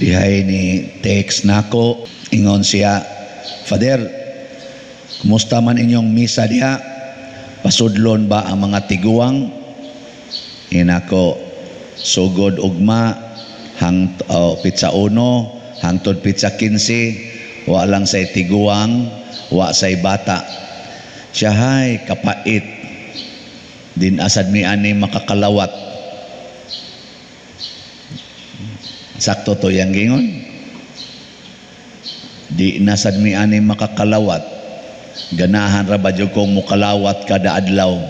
Dihay ni text nako, ingon siya, "Father, kumusta man inyong misa diha? Pasudlon ba ang mga tiguang?" Inako, sugod ugma hang oh, petsa 1 hangtod petsa 15, wa lang say tiguang, wa say bata. Siya, "Hay, kapait din, asad mi ani makakalawat." Sakto to yang gingon, di nasad mi ani makakalawat. Ganahan ra ba jud kong mukalawat kada adlaw?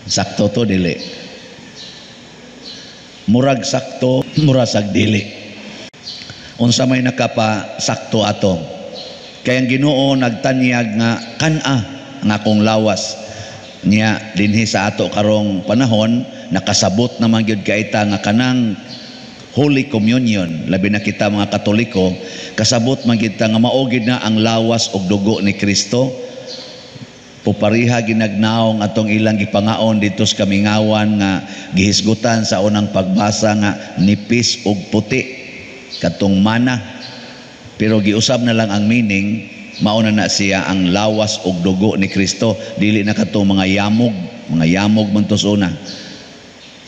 Sakto to, dili? Murag sakto, murasag dili. Unsa may nakapa sakto ato? Kay ang Ginoo nagtanyag nga kan-a ang akong lawas niya. Dinhi sa ato karong panahon, nakasabot naman gyud kaita nga kanang Holy Communion, labi na kita mga Katoliko, kasabot man gyud ta nga mao gyud na ang lawas ug dugo ni Kristo. Pupariha ginagnaong atong ilang gipangaon dito sa kamingawan nga gihisgutan sa unang pagbasa nga nipis ug puti katong mana, pero giusab na lang ang meaning, mao na na siya ang lawas ug dugo ni Kristo, dili na katong mga yamog, mga yamog man to sa una.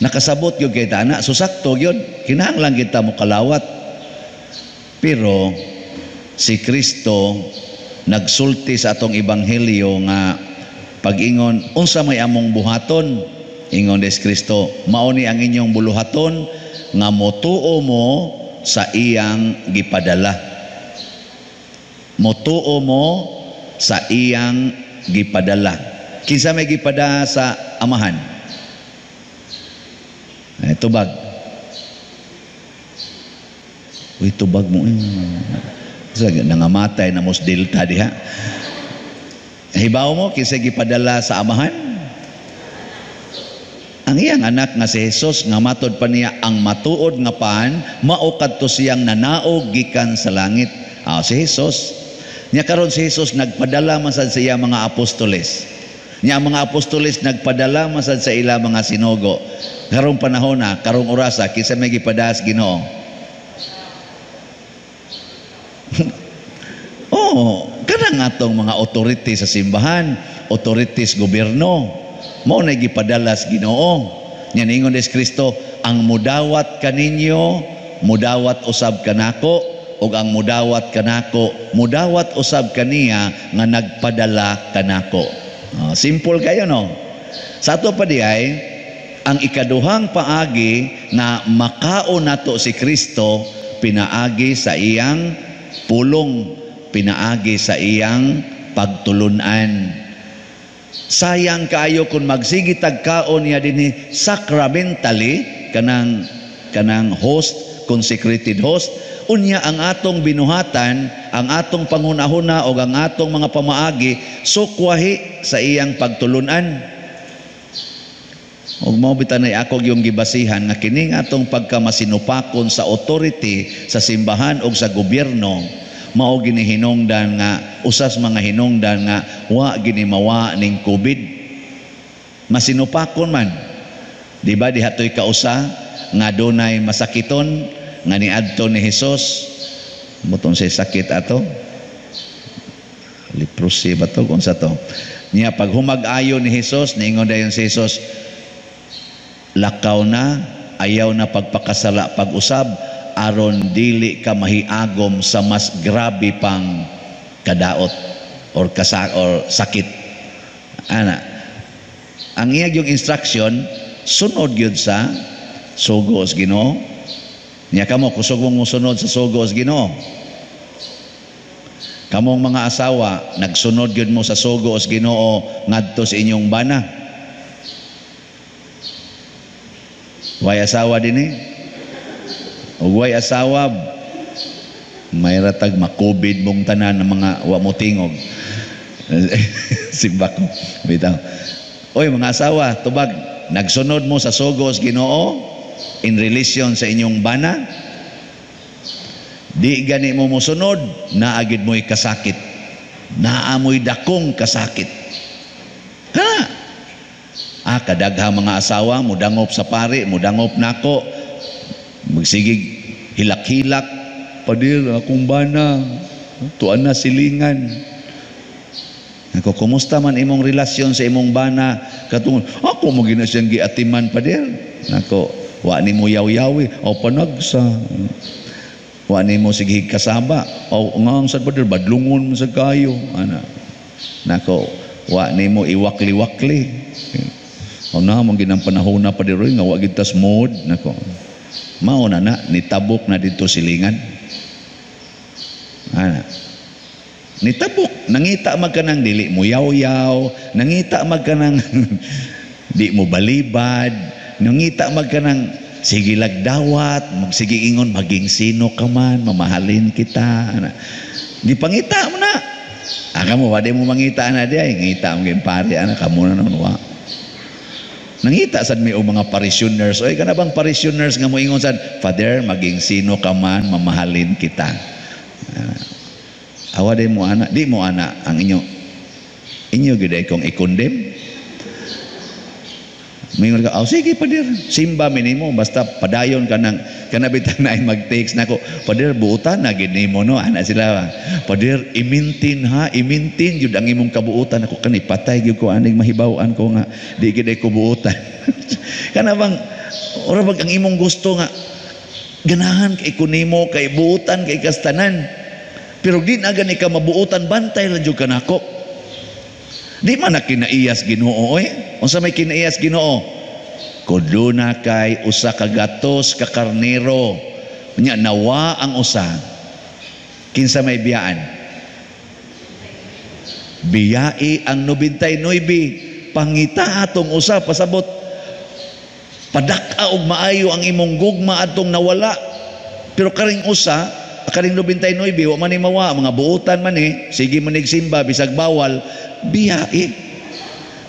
Nakasabot gyud kay ana, so sakto gyud, kinahanglan kita mo kalawat. Pero si Kristo nagsulti sa atong ebanghelyo nga pag-ingon, "Unsa may among buhaton?" Ingon des Kristo, "Mao ni ang inyong buluhaton, nga motuo mo sa iyang gipadala." Motuo mo sa iyang gipadala. Kinsa may gipadala sa Amahan? Ay, tubag. Uy, tubag mo. Sa nangamatay na mos delta diha. Hibaw mo, kinsa gipadala sa Amahan? Ang iyang anak nga si Jesus, nga matod pa niya, ang matuod nga pan, mao kadto siyang nanaog gikan sa langit. Ah, si Jesus. Nya karon si Jesus nagpadala man sad sa iya mga apostoles. Nya ang mga apostoles nagpadala man sad sa ila mga sinugo. Karong panahon na, karong orasa, kinsa may gipadala sa Ginoo? Oh, kanang atong mga authority sa simbahan, authorities gobyerno, mao na gipadala sa Ginoo. Nya ningon des Kristo, ang mudawat kaninyo, mudawat usab kanako, ug ang mudawat kanako, mudawat usab kaniya nga nagpadala kanako. Oh, simple kayo, no? Sa ato pa di ay, ang ikaduhang paagi nga makaon nato si Kristo, pinaagi sa iyang pulong, pinaagi sa iyang pagtulunan. Sayang kaayo kung magsige tag kaon niya dinhi sacramentally, kanang host, consecrated host, unya ang atong binuhatan, ang atong panghunahuna o ang atong mga pamaagi sukwahi sa iyang pagtulunan. Ug mao bitanay ako yung gibasihan nga kining atong pagkamasinupakon sa authority sa simbahan og sa gobyerno, mao gini hinungdan nga usas mga hinungdan nga wa gini mawa ning COVID. Masinupakon man. Di ba diha to'y kausa nga dunay masakiton nga niadto ni Hesus? Muton say sakit ato, leprosy ba to, kung sa to niya. Pag humag-ayo ni Hesus, niingon dayon si Hesus, "Lakaw na, ayaw na pagpakasala pag-usab, aron dili ka mahiagom sa mas grabe pang kadaot or kasa or sakit." Ana ang iyang yung instruction, sunod gyud sa sugo sa Ginoo. Nya kamo, kusog mong musunod sa sugo sa Ginoo. Kamong mga asawa, nagsunod gyud mo sa sugo sa Ginoo ngadto sa inyong bana? Way asawa dinhi? Ug way asawa, may ratag ma-COVID mong tanan ng mga wa mo tingog. Simba ko. Bitaw. Oy, mga asawa, tubag, nagsunod mo sa sugo sa Ginoo in relation sa inyong bana? Di gani mo mosunod, naagid mo'y kasakit. Naamoy dakong kasakit. Ha? Ah, kadaghang mga asawa, mudangop sa pari, mudangop nako, magsigig Hilak-hilak, "Padir, akong bana, tuan na silingan." Ako, "Kumusta man imong relasyon sa imong bana?" Katong, "Ako mo gina siyang giatiman, pader." Nako, "Wa nimo yaw-yawi o panagsa. Wa nimo sige kasaba." "O nga sad, pader, badlungon man sa kayo." Ana. Nako, "Wa nimo iwakli-wakli." "O na mo ginang panahon na, pader, oy, nga wa gid tas mod." Nako. Mao na na nitabok na didto silingan. Ana. Nitabok, nangita mag ka ng dili mo yaw-yaw, nangita mag ka ng di mo balibad, nangita mag ka ng sige lagdawat, magsige ingon, "Maging sino ka man, mamahalin kita." Ana. Gipangita mo na. Ah, kamo, wadi mo mangita na di ay, ngita mo kayong pare, ana, kamo na naman, wa. Nangita sad mi og mga parishioners. Oy, kana bang parishioners nga moingon sad, "Father, maging sino ka man, mamahalin kita." Ah, awa di mo ana, di mo ana ang inyo. Inyo gyud ay kong i-condemn. Mingon ka, "Oh, sige, pader, simba mi nimo basta padayon ka ng kana." Bitang na mag-text nako, "Pader, buutan na gid nimo, no?" Ana sila. "Pader, i-maintain ha, i-maintain gyud ang imong kabuutan." Ako, kani patay gyud ko aning mahibaw-an ko nga di gid ay ko buutan. Kana bang ora bag ang imong gusto nga ganahan kay ko nimo kay buutan kay kastanan. Pero di na gani ka mabuutan, bantay lang jud ka nako. Di man na kinaiyas Ginoo oy. Unsa may kinaiyas Ginoo? Kung duna kay 100 ka karnero, nya nawa ang usa. Kinsa may biyaan? Biyai ang 99, pangita atong usa, pasabot padak-a og maayo ang imong gugma atong nawala. Pero karing usa, karing 99, wa man ni mawa, mga buutan man ni, sige man simba bisag bawal, biyai.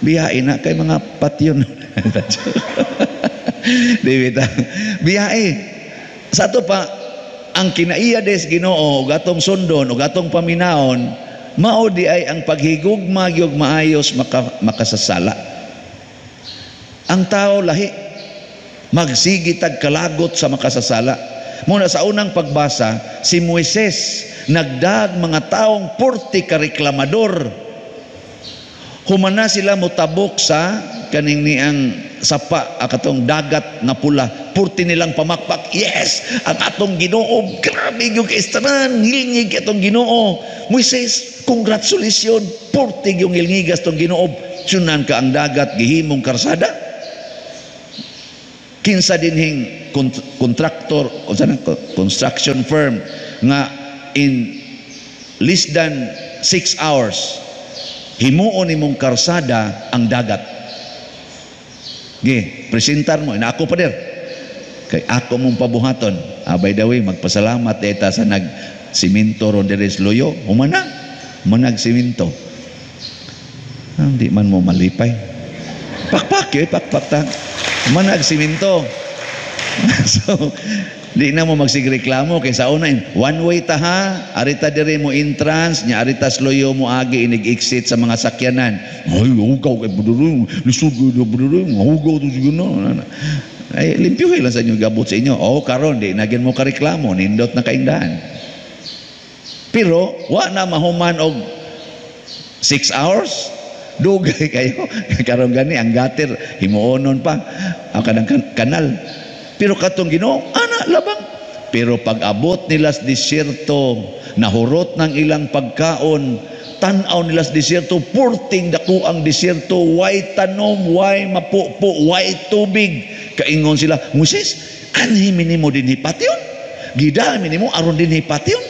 Biyai na kay mga patyon. Di bitaw. Biyai. Sa ato pa, ang kinaiya des Ginoo ug atong sundon ug atong paminaon, mao di ay ang paghigugma gyud maayos makasasala. Ang tao lahi magsigi tag kalagot sa makasasala. Muna sa unang pagbasa, si Moises nagdag mga taong purti ka reklamador. Humana sila motabok sa kaning niang sapa, katong Dagat nga Pula. Purti nilang pamakpak, "Yes, ang atong Ginoo, grabe gyud kay tanan, ngilngig atong Ginoo. Moises, congratulations, purti gyud ngilngigas tong Ginoo." Sunan ka ang dagat gihimong karsada. Kinsa dinhing contractor o sana construction firm nga in less than 6 hours himuon nimong karsada ang dagat? Ge, presentar mo, "Ina ako, pader. Kay ako mong pabuhaton." Ah, by the way, magpasalamat eta sa nag siminto ron diri sa Luyo. Humana, manag siminto. Ah, hindi man mo malipay. Pakpak eh, pakpak ta. Manag siminto. So, di na mo magsigreklamo kay sa una, one way ta ha, arita diri mo entrance, nya arita Luyo mo agi inig exit sa mga sakyanan. "Ay, hugaw kay budurong, lisod kay budurong, hugaw to siguro." Ay, limpyuhin lang sa inyo, gabot sa inyo. Oh, karon di nagyan mo kareklamo, nindot na kaindahan. Pero wa na mahuman og 6 hours, dugay kayo. Karon gani ang gutter himuonon pa ang kanang kanal. Pero katong Ginoo, ana labang. Pero pag abot nila sa disyerto, nahurot ng ilang pagkaon, tan-aw nila sa disyerto, purting dako ang disyerto, way tanom, way mapupo, way tubig. Kaingon sila, "Moises, anhi mi nimo dinhi patyon? Gidami nimo aron dinhi patyon?"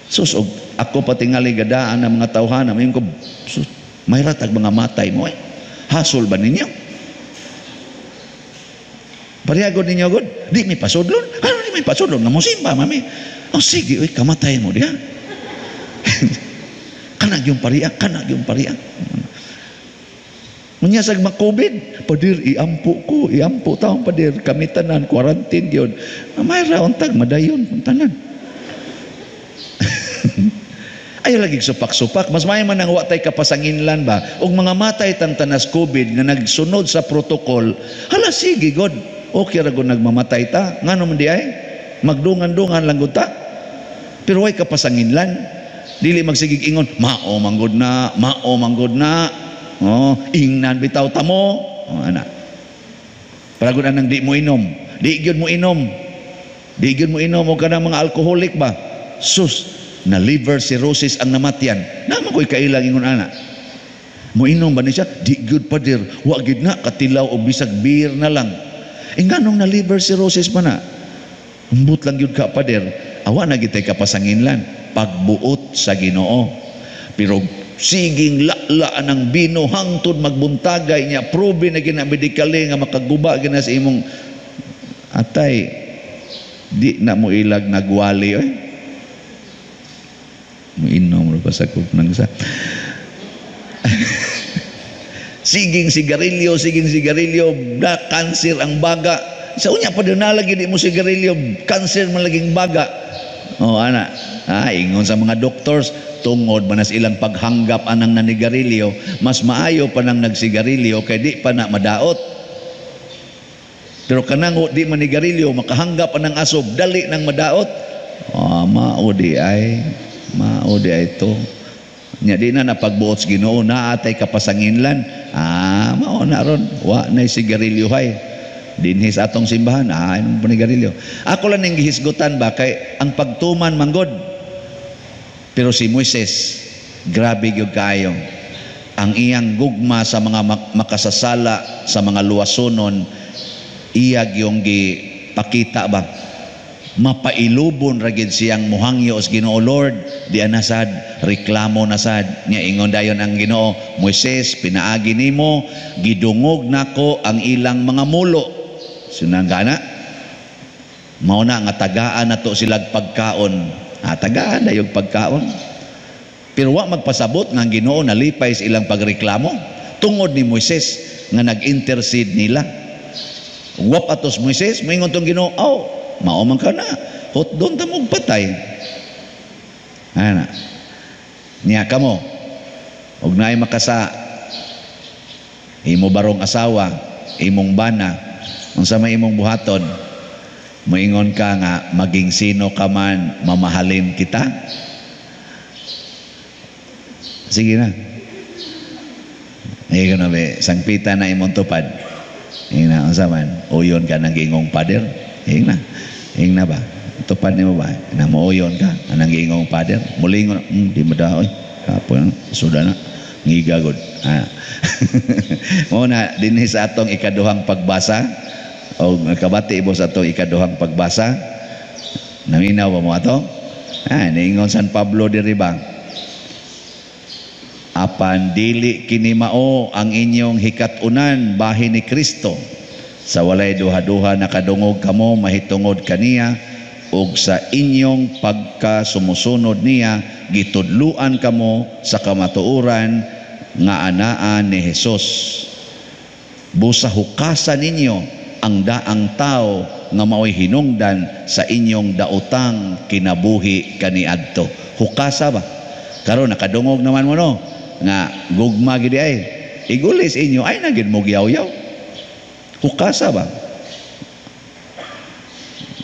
Sus, og ako patingali gadaan ng mga tawhana, mayon ko, "Sus, may ratag mga matay mo eh. Hasol ba ninyo? Parehagod ninyo god? Di mi pasudlon? Ano di mi pasudlon? Nga mosimba, mami. Oh, sige, uy, kamatay mo diha. Kanag yung pariya, kanag yung pariya." Munya sag ma-COVID, "Padir, iampo ko, iampo taong pader, kami tanan, quarantine yun." May rauntag, madayon, kung tanan. Ayaw lagi supak-supak. Mas may man ang wa tay kapasanginlan ba? Og mga matay tang tanas COVID nga nagsunod sa protocol, hala sige God. Okay ra gud nagmamatay ta. Ngano man di ay? Magdungan-dungan lang gud ta. Pero way kapasanginlan. Dili magsigig ingon, mao manggod na, mao manggod na. Oh, ingnan bitaw tamo. Oh, ana. Para gud anang di mo inom. Di gyud mo inom. Di gyud mo inom og kanang mga alcoholic ba? Sus, na liver cirrhosis ang namatyan. Naa man ko'y kailang ingon ana. Mo inom ba ni siya? Di gyud, pader. Wa gyud na katilaw og bisag beer na lang. E nganong na liver cirrhosis pa na? Umbot lang gyud ka, pader. Awa na gitay kapasanginlan. Pagbuot sa Ginoo. Pero siging lala ng bino hangtod magbuntagay niya, probe na gina medically nga makaguba gina sa imong atay, di na mo ilag nagwali oy. Mo inom ra pa sa nang sa siging sigarilyo, siging sigarilyo, da kanser ang baga. Sa unya pa din nalagi di mo sigarilyo, kanser man laging baga. Oh, ana. Ah, ingon sa mga doctors, tungod man ilang paghanggap anang nanigarilyo, mas maayo pa nang nagsigarilyo kay di pa na madaot. Pero kanang di manigarilyo, makahanggap anang asob, dali nang madaot. Oh, mao di ay, mao di ay to. Nya di na napagbuot sa Ginoo, naa tay kapasanginlan. Ah, mao na ron, wa nay sigarilyo hay. Dinhi sa atong simbahan, ah, inom panigarilyo. Ako lang ning gihisgutan ba kay ang pagtuman manggod. Pero si Moises, grabe gyud kaayo. Ang iyang gugma sa mga makasasala, sa mga luwasonon, iya gyung gipakita ba. Mapailubon ra gid siyang muhangyo sa Ginoo, Lord, di anasad, reklamo na sad. Nya ingon dayon ang Ginoo, Moises, pinaagi nimo, gidungog nako ang ilang mga mulo. Sunang gana, mao na nga tagaan nato silag pagkaon. Ah, tagaan dayog pagkaon. Pero wa magpasabot nga ang Ginoo nalipay sa ilang pagreklamo tungod ni Moises nga nag-intercede nila. Wap atos Moises, moingon tong Ginoo, oh, mao man ka na, hotdon ta mong patay. Ana. Niya kamo, og naay makasa imo barong asawa, imong bana, unsa may imong buhaton? Moingon ka nga maging sino ka man, mamahalin kita. Sige na. Ay na be, sangpita na imong tupad. Ing na, unsa man, uyon ka ng giingong pader. Ing na. Ing na ba? Tupad nimo ba? Na mooyon ka anang giingong pader. Mulingon, di mo oy. Kapoy, suda na. Ngiga gud. Ah. Mao na dinhi sa atong ikaduhang pagbasa o nakabati mo sa atong ikaduhang pagbasa. Naminaw ba mo ato? Ah, niingon San Pablo diri ba? Apan dili kini mao ang inyong hikat-unan bahin ni Kristo. Sa walay duha-duha nakadungog kamo mahitungod kaniya ug sa inyong pagkasumusunod niya gitudluan kamo sa kamatuoran nga anaa ni Hesus. Busa hukasan ninyo ang daang tao nga maoy hinungdan sa inyong daotang kinabuhi kaniadto. Hukasa ba? Karon nakadungog naman mo no nga gugma gid ay igulis inyo ay na gid mo gyaw-yaw. Hukasa ba?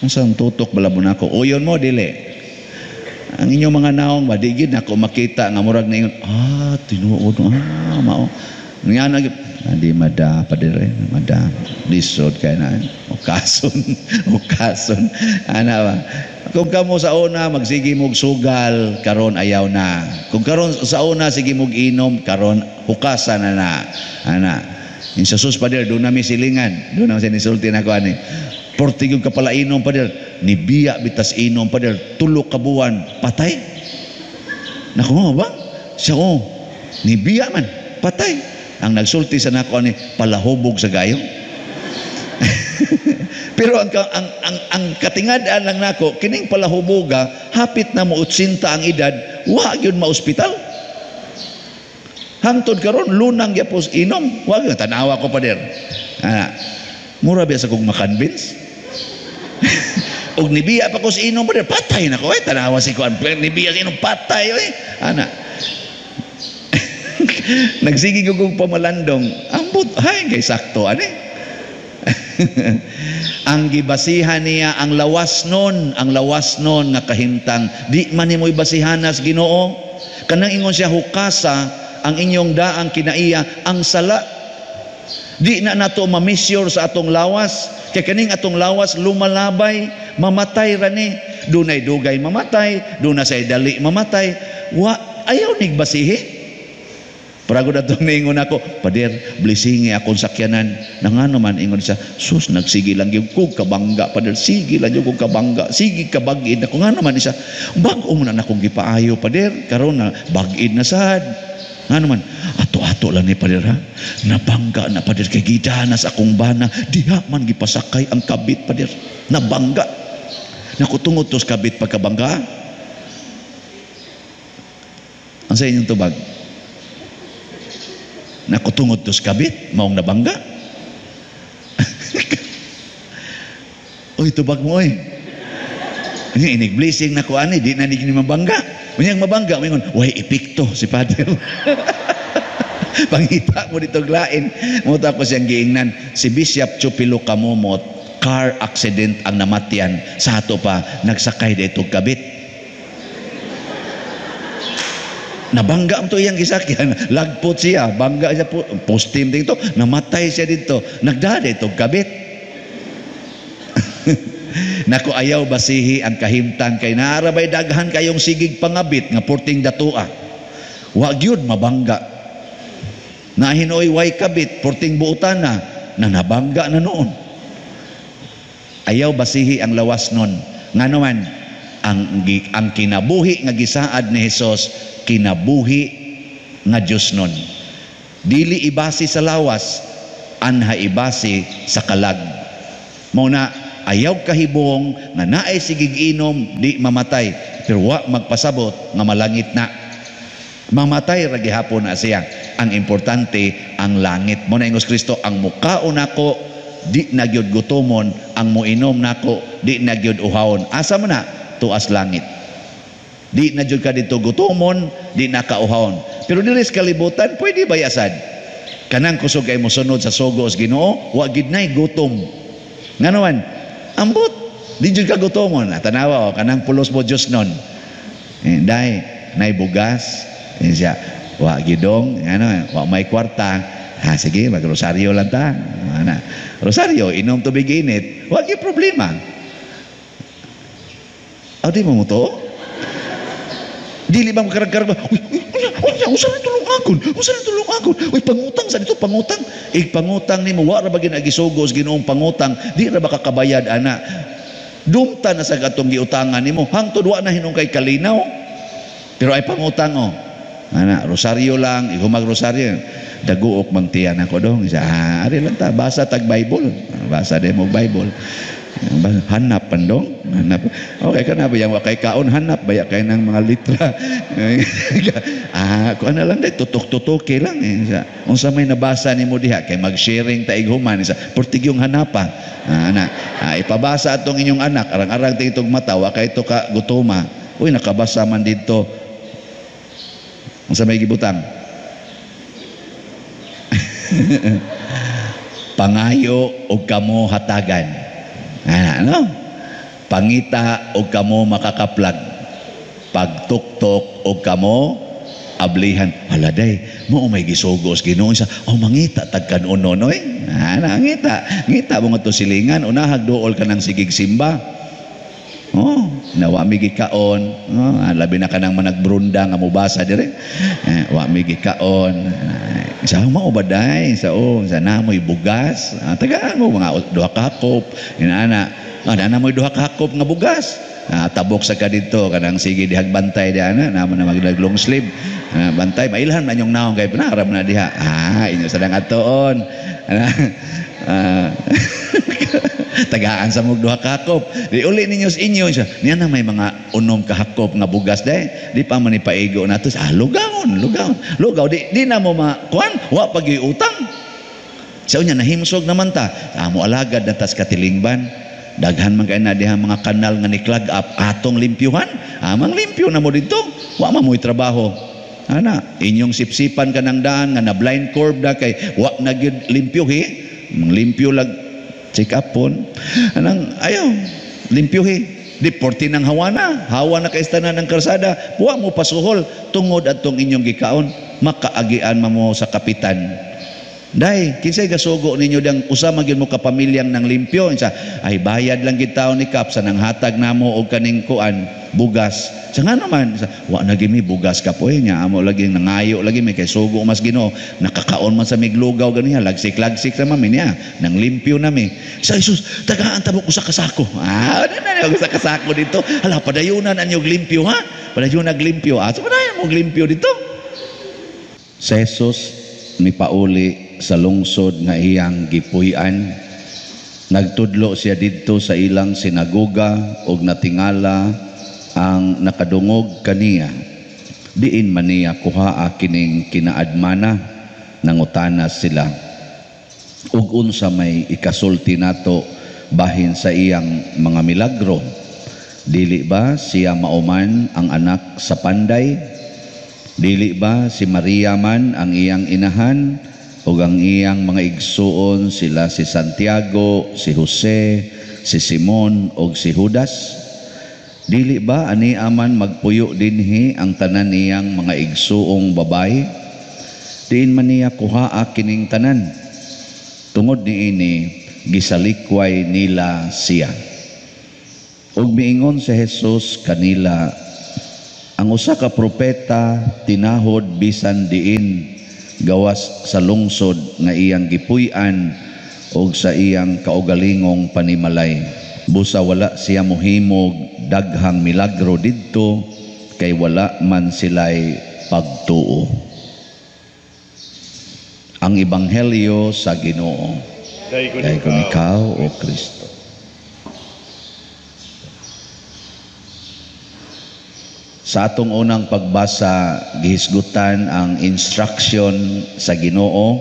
Unsang tutok bala mo nako? Uyon mo dili. Ang inyong mga naong ba di gid nako makita nga murag na ingon, ah, tinuod, ah, mao. Nga na di mada padere, mada lisod kay na ukason, ukason. Ana ba? Kung kamo sa una magsige mog sugal, karon ayaw na. Kung karon sa una sige mog inom, karon hukasa na na. Ana. In sa sus pader, doon nami silingan. Doon nami sinisulti na ko ani. Portigog ka pala inom pader, nibiya bitas inom pader, tulo ka buwan, patay. Nako ba? Siya oh, nibiya man, patay. Ang nagsulti sa nako ani palahubog sa gayo. Pero ang katingad-an lang nako kining palahuboga hapit na mo 80 ang edad, wa gyud maospital. Hangtod karon lunang gyapos inom, wa gyud tanawa ko pader. Ana, mura biya sa kong makonvince. Og nibiya pa ko sa inom pader, patay na ko eh, tanawa si kuan. Nibiya sa inom patay oy. Ana. Nagsige ko kong pamalandong, ambot, hay kay sakto ani. Ang gibasihan niya ang lawas nun, ang lawas nun nga kahimtang. Di man nimo'y basihanas Ginoo. Kanang ingon siya, hukasa ang inyong daang kinaiya ang sala. Di na nato ma-measure sa atong lawas. Kay kaning atong lawas lumalabay, mamatay ra ni. Dunay dugay mamatay, duna say dali mamatay. Wa ayaw nigbasihi. Paragod atong niingon ako, "Pader, blessingi akong sakyanan." Na nga naman, ingon siya, "Sus, nagsige lang gyud kog kabangga, pader, sige lang gyud kog kabangga, sige kabag-id ako." Nga naman siya, "Bag-o mo na akong gipaayo, pader, karon na bag-id na sad." Nga naman, "Ato-ato lang ni, pader, ha. Nabangga na, pader, kay gidanas akong bana, diha man gipasakay ang kabit, pader, nabangga." Naku, tungod tos kabit pagkabangga. Ang sa inyong tubag? Nakutungod tos kabit, maong nabangga. Uy, tubag mo, oy. Inig blessing na ko ani, di na ni mabangga. Unyang mabangga, mingon, "Way epekto si Father." Pangita mo dito glain. Mo ko siyang giingnan, si Bishop Chupilo Kamumot, car accident ang namatyan, sa ato pa nagsakay dito kabit. Nabangga mo to iyang gisakyan. Lagpot siya, bangga siya, postim dito, namatay siya dito, nagdada itong kabit. Nako, ayaw basihi ang kahimtang kay naarabay daghan kayong sigig pangabit nga porting datua. Wa gyud mabangga. Nahinoy way kabit, porting buotan na, na nabangga na noon. Ayaw basihi ang lawas nun. Ngano man, ang kinabuhi nga gisaad ni Hesus, kinabuhi nga Diyos nun. Dili ibasi sa lawas, anha ibasi sa kalag. Mao na ayaw kahibong nga naay sigig inom di mamatay, pero wa magpasabot nga malangit na. Mamatay ra gihapon na siya. Ang importante ang langit. Mao na ingos Kristo, ang mukaon nako di na gyud gutomon, ang moinom nako di na gyud uhawon. Asa man na? Tuas langit. Di na jud ka dito gutomon, di na kauhawon. Pero diri sa kalibutan, pwede ba yasad? Kanang kusog ay mosunod sa sugo sa Ginoo, wa gid nay gutom. Ngano man? Ambot, di jud ka gutomon. Tanawa o, kanang pulos mo Dios nun. Eh, day, nay bugas. Eh, siya, wa gidong, ano, wa may kwarta. Ha, sige, magrosaryo lang ta. Ana. Rosaryo, inom tubig init, wa gyud problema. Aw, di mo mo to? Dili ba magkarag-karag ba? Uy, uy, uy, usa na tulong akon, usa na tulong akon. Uy, pangutang sa dito, pangutang. Pangutang nimo, wa ra ba ginagisugo sa Ginoong pangutang, di ra ba kakabayad ana. Dumta na sa katong giutangan nimo, hangtod wa na hinungkay kalinaw. Pero ay pangutang oh. Ana, rosaryo lang, ikaw magrosaryo. Daguok mang tiyan ako dong. Isa, ari lang ta, basa tag Bible. Basa din mo Bible. Hanap pandong, hanap. Okay ka na ba yang wakay kaon hanap baya kay ng mga litra. Kuan na lang day tutok-tutoke lang eh. Unsa may nabasa nimo diha kay mag-sharing ta ighuman sa portigyong hanapa. Ana, ipabasa atong inyong anak arang-arang tingtog mata wa kay to ka gutoma. Uy, nakabasa man didto. Unsa may gibutang? Pangayo og kamo hatagan. Ano? Pangita og kamo makakaplag. Pagtuktok og kamo ablihan. Hala day, mao may gisugos Ginoo sa oh mangita tag kanuno noy. Ana ngita, ngita mo ngadto silingan unahag duol ka nang sigig simba. Oh, nawa mi gikaon. Oh, labi na kanang managbrunda nga mobasa dire. Wa mi gikaon. Sa mao ba day? Sa oh, sa namoy bugas. Tagaan mo mga duha ka hakop. Inaana, ana moy duha ka hakop nga bugas. Tabok sa ka didto kanang sige dihag bantay di ana, namo na maglag long sleeve. Bantay mailhan man yung naong kay panaram na diha. Inyo sa dang atoon. Tagaan sa mog duha ka hakop. Di uli ninyo sa inyo. Niya na may mga unom ka hakop nga bugas day. Di pa man ipaigo nato. Lugaon, lugaon. Lugaw di na mo makuan, wa pag utang. Sa unya nahimsog naman ta. Amo alagad na tas katilingban. Daghan man kay na diha mga kanal nga ni clog up atong limpyuhan. Amang limpyo na mo didto. Wa man mo'y trabaho. Ana, inyong sipsipan ka ng daan nga na blind curve da kay wa na gyud limpyo he. Mang limpyo lag Check up pon. Anang ayaw limpyuhi. Di porti ng hawa na. Hawa na kay tanan ng karsada. Wa mo pasuhol tungod atong inyong gikaon. Makaagian man mo sa kapitan. Day, kinsay gasugo ninyo dang usa man gyud mo kapamilyang nang limpyo. Sa ay bayad lang gid taon ni Kap sa nang hatag namo og kaning kuan bugas. Sa nga naman, sa, wa na gyud mi bugas kapoy nya amo lagi nangayo lagi mi kay sugo mas Ginoo. Nakakaon man sa miglugaw ganiya, lagsik-lagsik ra man mi niya, nang limpyo na mi. Sa Jesus, tagaan ta mo usa ka sako. Ah, na na usa ka sako dito. Hala, padayunan anyog limpyo ha. Padayon limpyo. Ah, so padayon mo limpyo dito. Sa Jesus mipauli sa lungsod nga iyang gipuy-an. Nagtudlo siya didto sa ilang sinagoga ug natingala ang nakadungog kaniya. Diin man niya kuhaa kining kinaadmana? Nangutana sila. Ug unsa may ikasulti nato bahin sa iyang mga milagro? Dili ba siya mauman ang anak sa panday? Dili ba si Maria man ang iyang inahan? Ug ang iyang mga igsuon sila si Santiago, si Jose, si Simon ug si Judas? Dili ba ani aman magpuyo dinhi ang tanan niyang mga igsuong babae? Diin man niya kuhaa kining tanan? Tungod niini gisalikway nila siya. Ug miingon si Jesus kanila, ang usa ka propeta tinahod bisan diin gawas sa lungsod nga iyang gipuy-an og sa iyang kaugalingong panimalay. Busa wala siya mohimog daghang milagro didto kay wala man sila'y pagtuo. Ang Ebanghelyo sa Ginoo. Dayon ikaw, O Kristo. Sa atong unang pagbasa, gihisgutan ang instruction sa Ginoo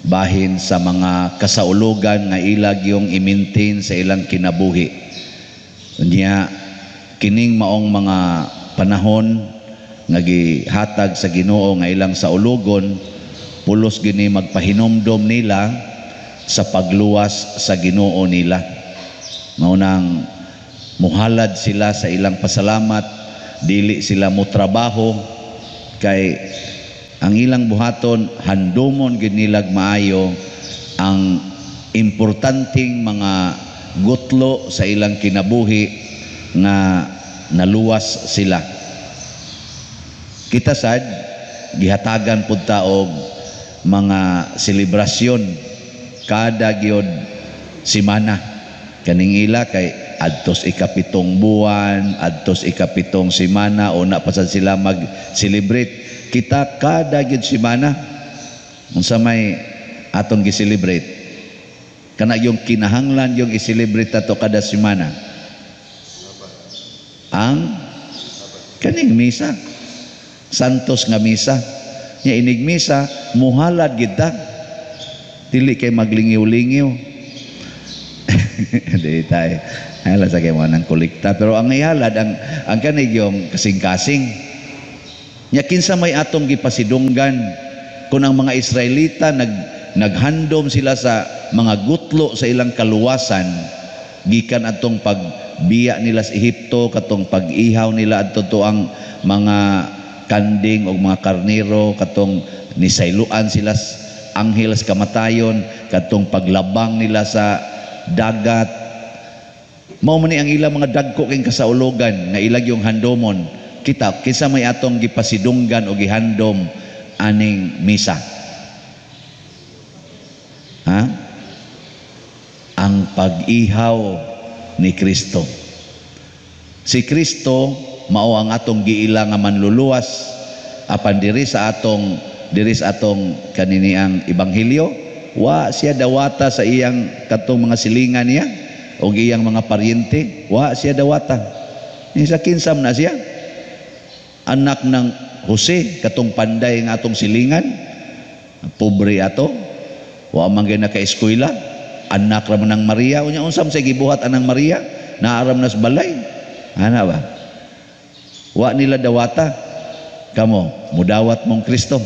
bahin sa mga kasaulugan nga ilag yung i-maintain sa ilang kinabuhi. Unya, kining maong mga panahon nga gihatag sa Ginoo nga ilang saulugon, pulos gini magpahinomdom nila sa pagluwas sa Ginoo nila. Maunang muhalad sila sa ilang pasalamat, dili sila mo trabaho kay ang ilang buhaton handumon gid nilag maayo ang importanteng mga gutlo sa ilang kinabuhi nga naluwas sila. Kita sad gihatagan pud ta og mga selebrasyon kada gyud semana. Kaning ila kay adtos 7 buwan, adtos 7 semana, una pa sad sila mag-celebrate. Kita kada gyud semana unsa may atong gi-celebrate? Kana yung kinahanglan yung i-celebrate ato kada semana. Ang kaning misa, santos nga misa. Nya inig misa muhalad gid ta. Dili kay maglingiw-lingiw. Di tayo. Hala sa kay mga nang kolekta. Pero ang ihalad, ang kanig yung kasing-kasing. Nya kinsa may atong gipasidunggan kung ang mga Israelita naghandom sila sa mga gutlo sa ilang kaluwasan gikan atong pagbiya nila sa Ehipto, katong pag-ihaw nila adto to ang mga kanding o mga karnero, katong nisayloan sila anghel sa kamatayon, katong paglabang nila sa dagat. Mao man ni ang ilang mga dagko king kasaulogan nga ilag yung handomon. Kita kinsa may atong gipasidunggan o gihandom aning misa? Ha? Ang pag-ihaw ni Kristo. Si Kristo mao ang atong giila nga manluluwas apan diri sa atong kaniniang ebanghelyo, wa siya dawata sa iyang katong mga silingan niya o iyang mga paryente, wa siya dawata. Ni sa kinsam na siya, anak ng Jose, katong panday nga atong silingan, pobre ato, wa man gyud naka-eskwela, anak ra man ng Maria. Unya unsam sa gibuhat anang Maria, naaram nas balay. Ana ba? Wa nila dawata. Kamo, mudawat mong Kristo.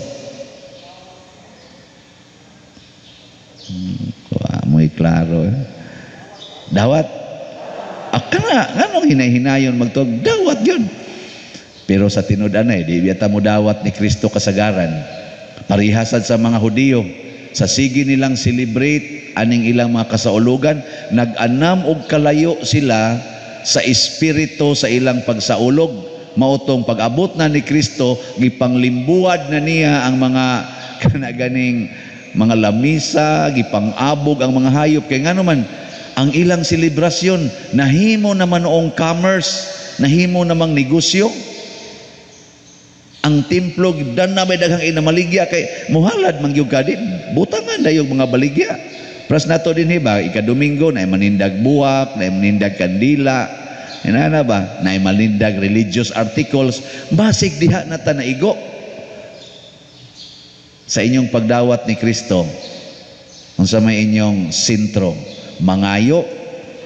Wa mo'y Klaro. Eh? Dawat. Ah, kana, nganong hinay-hinayon magtuog? Dawat yun. Pero sa tinud-anay, di biyata mo dawat ni Kristo kasagaran. Parihasad sa mga Hudiyo, sa sige nilang celebrate aning ilang mga kasaulugan, nag-anam og kalayo sila sa espiritu sa ilang pagsaulog. Mautong pag-abot na ni Kristo, gipanglimbuad na niya ang mga kanaganing mga lamisa, gipang-abog ang mga hayop. Kaya nga naman, ang ilang selebrasyon, nahimo naman noong commerce, nahimo namang negosyo. Ang templo, dan na may daghang inamaligya, kay muhalad man gyud ka din, butangan dayong mga baligya. Pras nato din ba, ika-Domingo, na manindag buwak, na manindag kandila, inana ba, na manindag religious articles, basig diha na ta naigo. Sa inyong pagdawat ni Kristo, unsa may inyong sentro, mangayo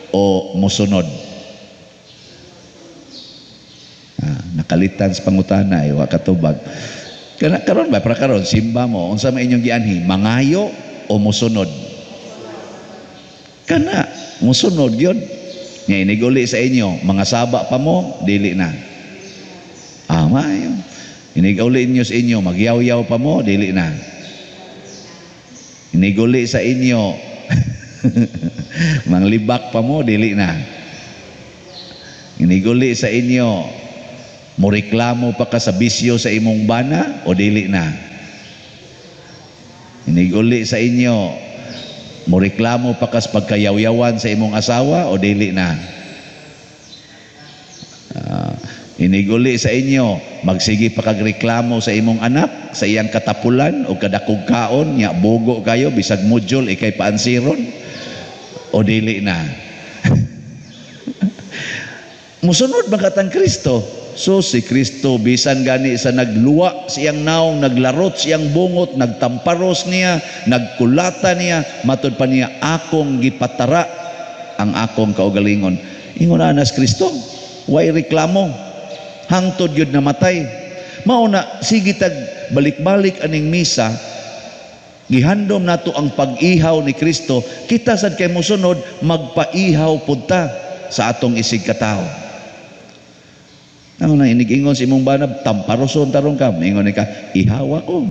o musunod? Ah, nakalitan sa pangutana, wa katubag. Kana karon ba, para karon simba mo, unsa may inyong gianhi, mangayo o musunod? Kana musunod gyud. Nya iniguli sa inyo, mga saba pa mo, dili na. Ah, maayo. Iniguli inyo sa inyo, magyaw-yaw pa mo, dili na. Iniguli sa inyo, manglibak pa mo, dili na. Iniguli sa inyo, mureklamo pa ka sa bisyo sa imong bana, o dili na. Iniguli sa inyo, mureklamo pa ka sa pagkayawyawan sa imong asawa, o dili na. Iniguli sa inyo, magsige pa kag reklamo sa imong anak, sa iyang katapulan o kadakog kaon, nya bugo kayo, bisag module, ikay paansiron, o dili na. Musunod ba katang Kristo? So si Kristo, bisan gani sa nagluwa siyang naong, naglarot siyang bungot, nagtamparos niya, nagkulata niya, matud pa niya, akong gipatara ang akong kaugalingon. Ingon anas Kristo, way reklamo. Hangtod yun namatay. Mao na, sige tag balik-balik aning misa, gihandom nato ang pag-ihaw ni Kristo, kita sad kay mosunod, magpaihaw pud ta sa atong isig katawo. Ano na inig-ingon sa imong banab, tamparoson tarong ka, ingon ni ka, ihawa ko.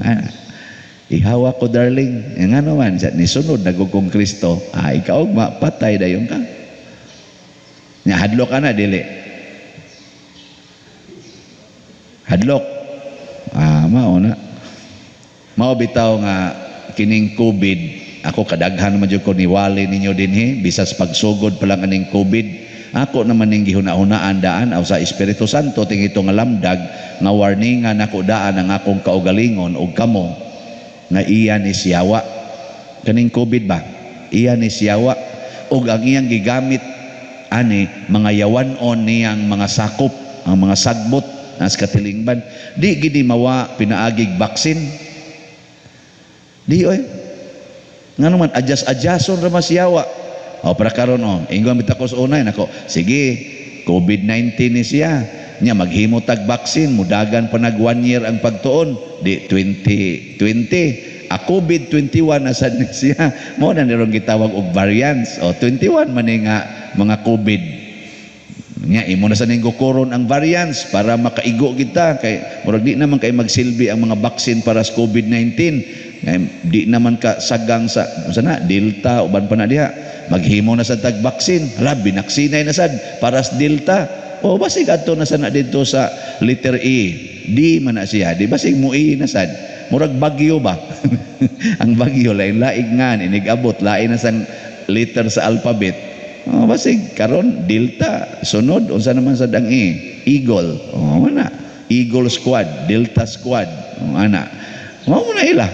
Ah, ihawa ko, darling. Nga naman, ni sunod nagugong Kristo, ah, ikaw patay dayon ka. Nya hadlok ka na, dili. Hadlok. Ah, mao na. Mao bitaw nga kining COVID, ako kadaghan man jud ko niwali ninyo dinhi, bisas pagsugod pa lang aning COVID, ako naman ning gihuna-hunaan daan aw sa Espiritu Santo ting ito nga lamdag nga warningan nako daan ang akong kaugalingon og kamo nga iya ni siyawa. Kaning COVID ba? Iya ni siyawa og ang iyang gigamit ani mga yawan-on niyang mga sakop, ang mga sagbot nas katilingban. Di gidi mawa pinaagig baksin. Di oy. Ngano man adjust-adjuston ra masiyawa. O para karon o, ingon bitaw ko sa unay nako. Sige, COVID-19 ni siya. Nya maghimo tag baksin, mudagan pa nag 1 year ang pagtuon, di 2020. A COVID-21 na sad ni siya. Mao na nirong gitawag og variants. O 21 man ni nga mga COVID. Nya imo na sa ning gukoron ang variants para makaigo kita kay murag di naman kay magsilbi ang mga baksin para sa COVID-19. Di naman ka sagang sa unsa na Delta uban pa na diha. Maghimo na sad tag baksin. Hala, binaksinay na sad para sa Delta. O basig adto na sad na didto sa letter E. D man na siya. Di basig mo E na sad. Murag bagyo ba? Ang bagyo lain laig ngan inig-abot lain na sang letter sa alphabet. Oh, basig karon Delta sunod unsa naman sad ang E? Eagle. Oh, ana. Eagle Squad, Delta Squad. Oh, ana. Mao na ila.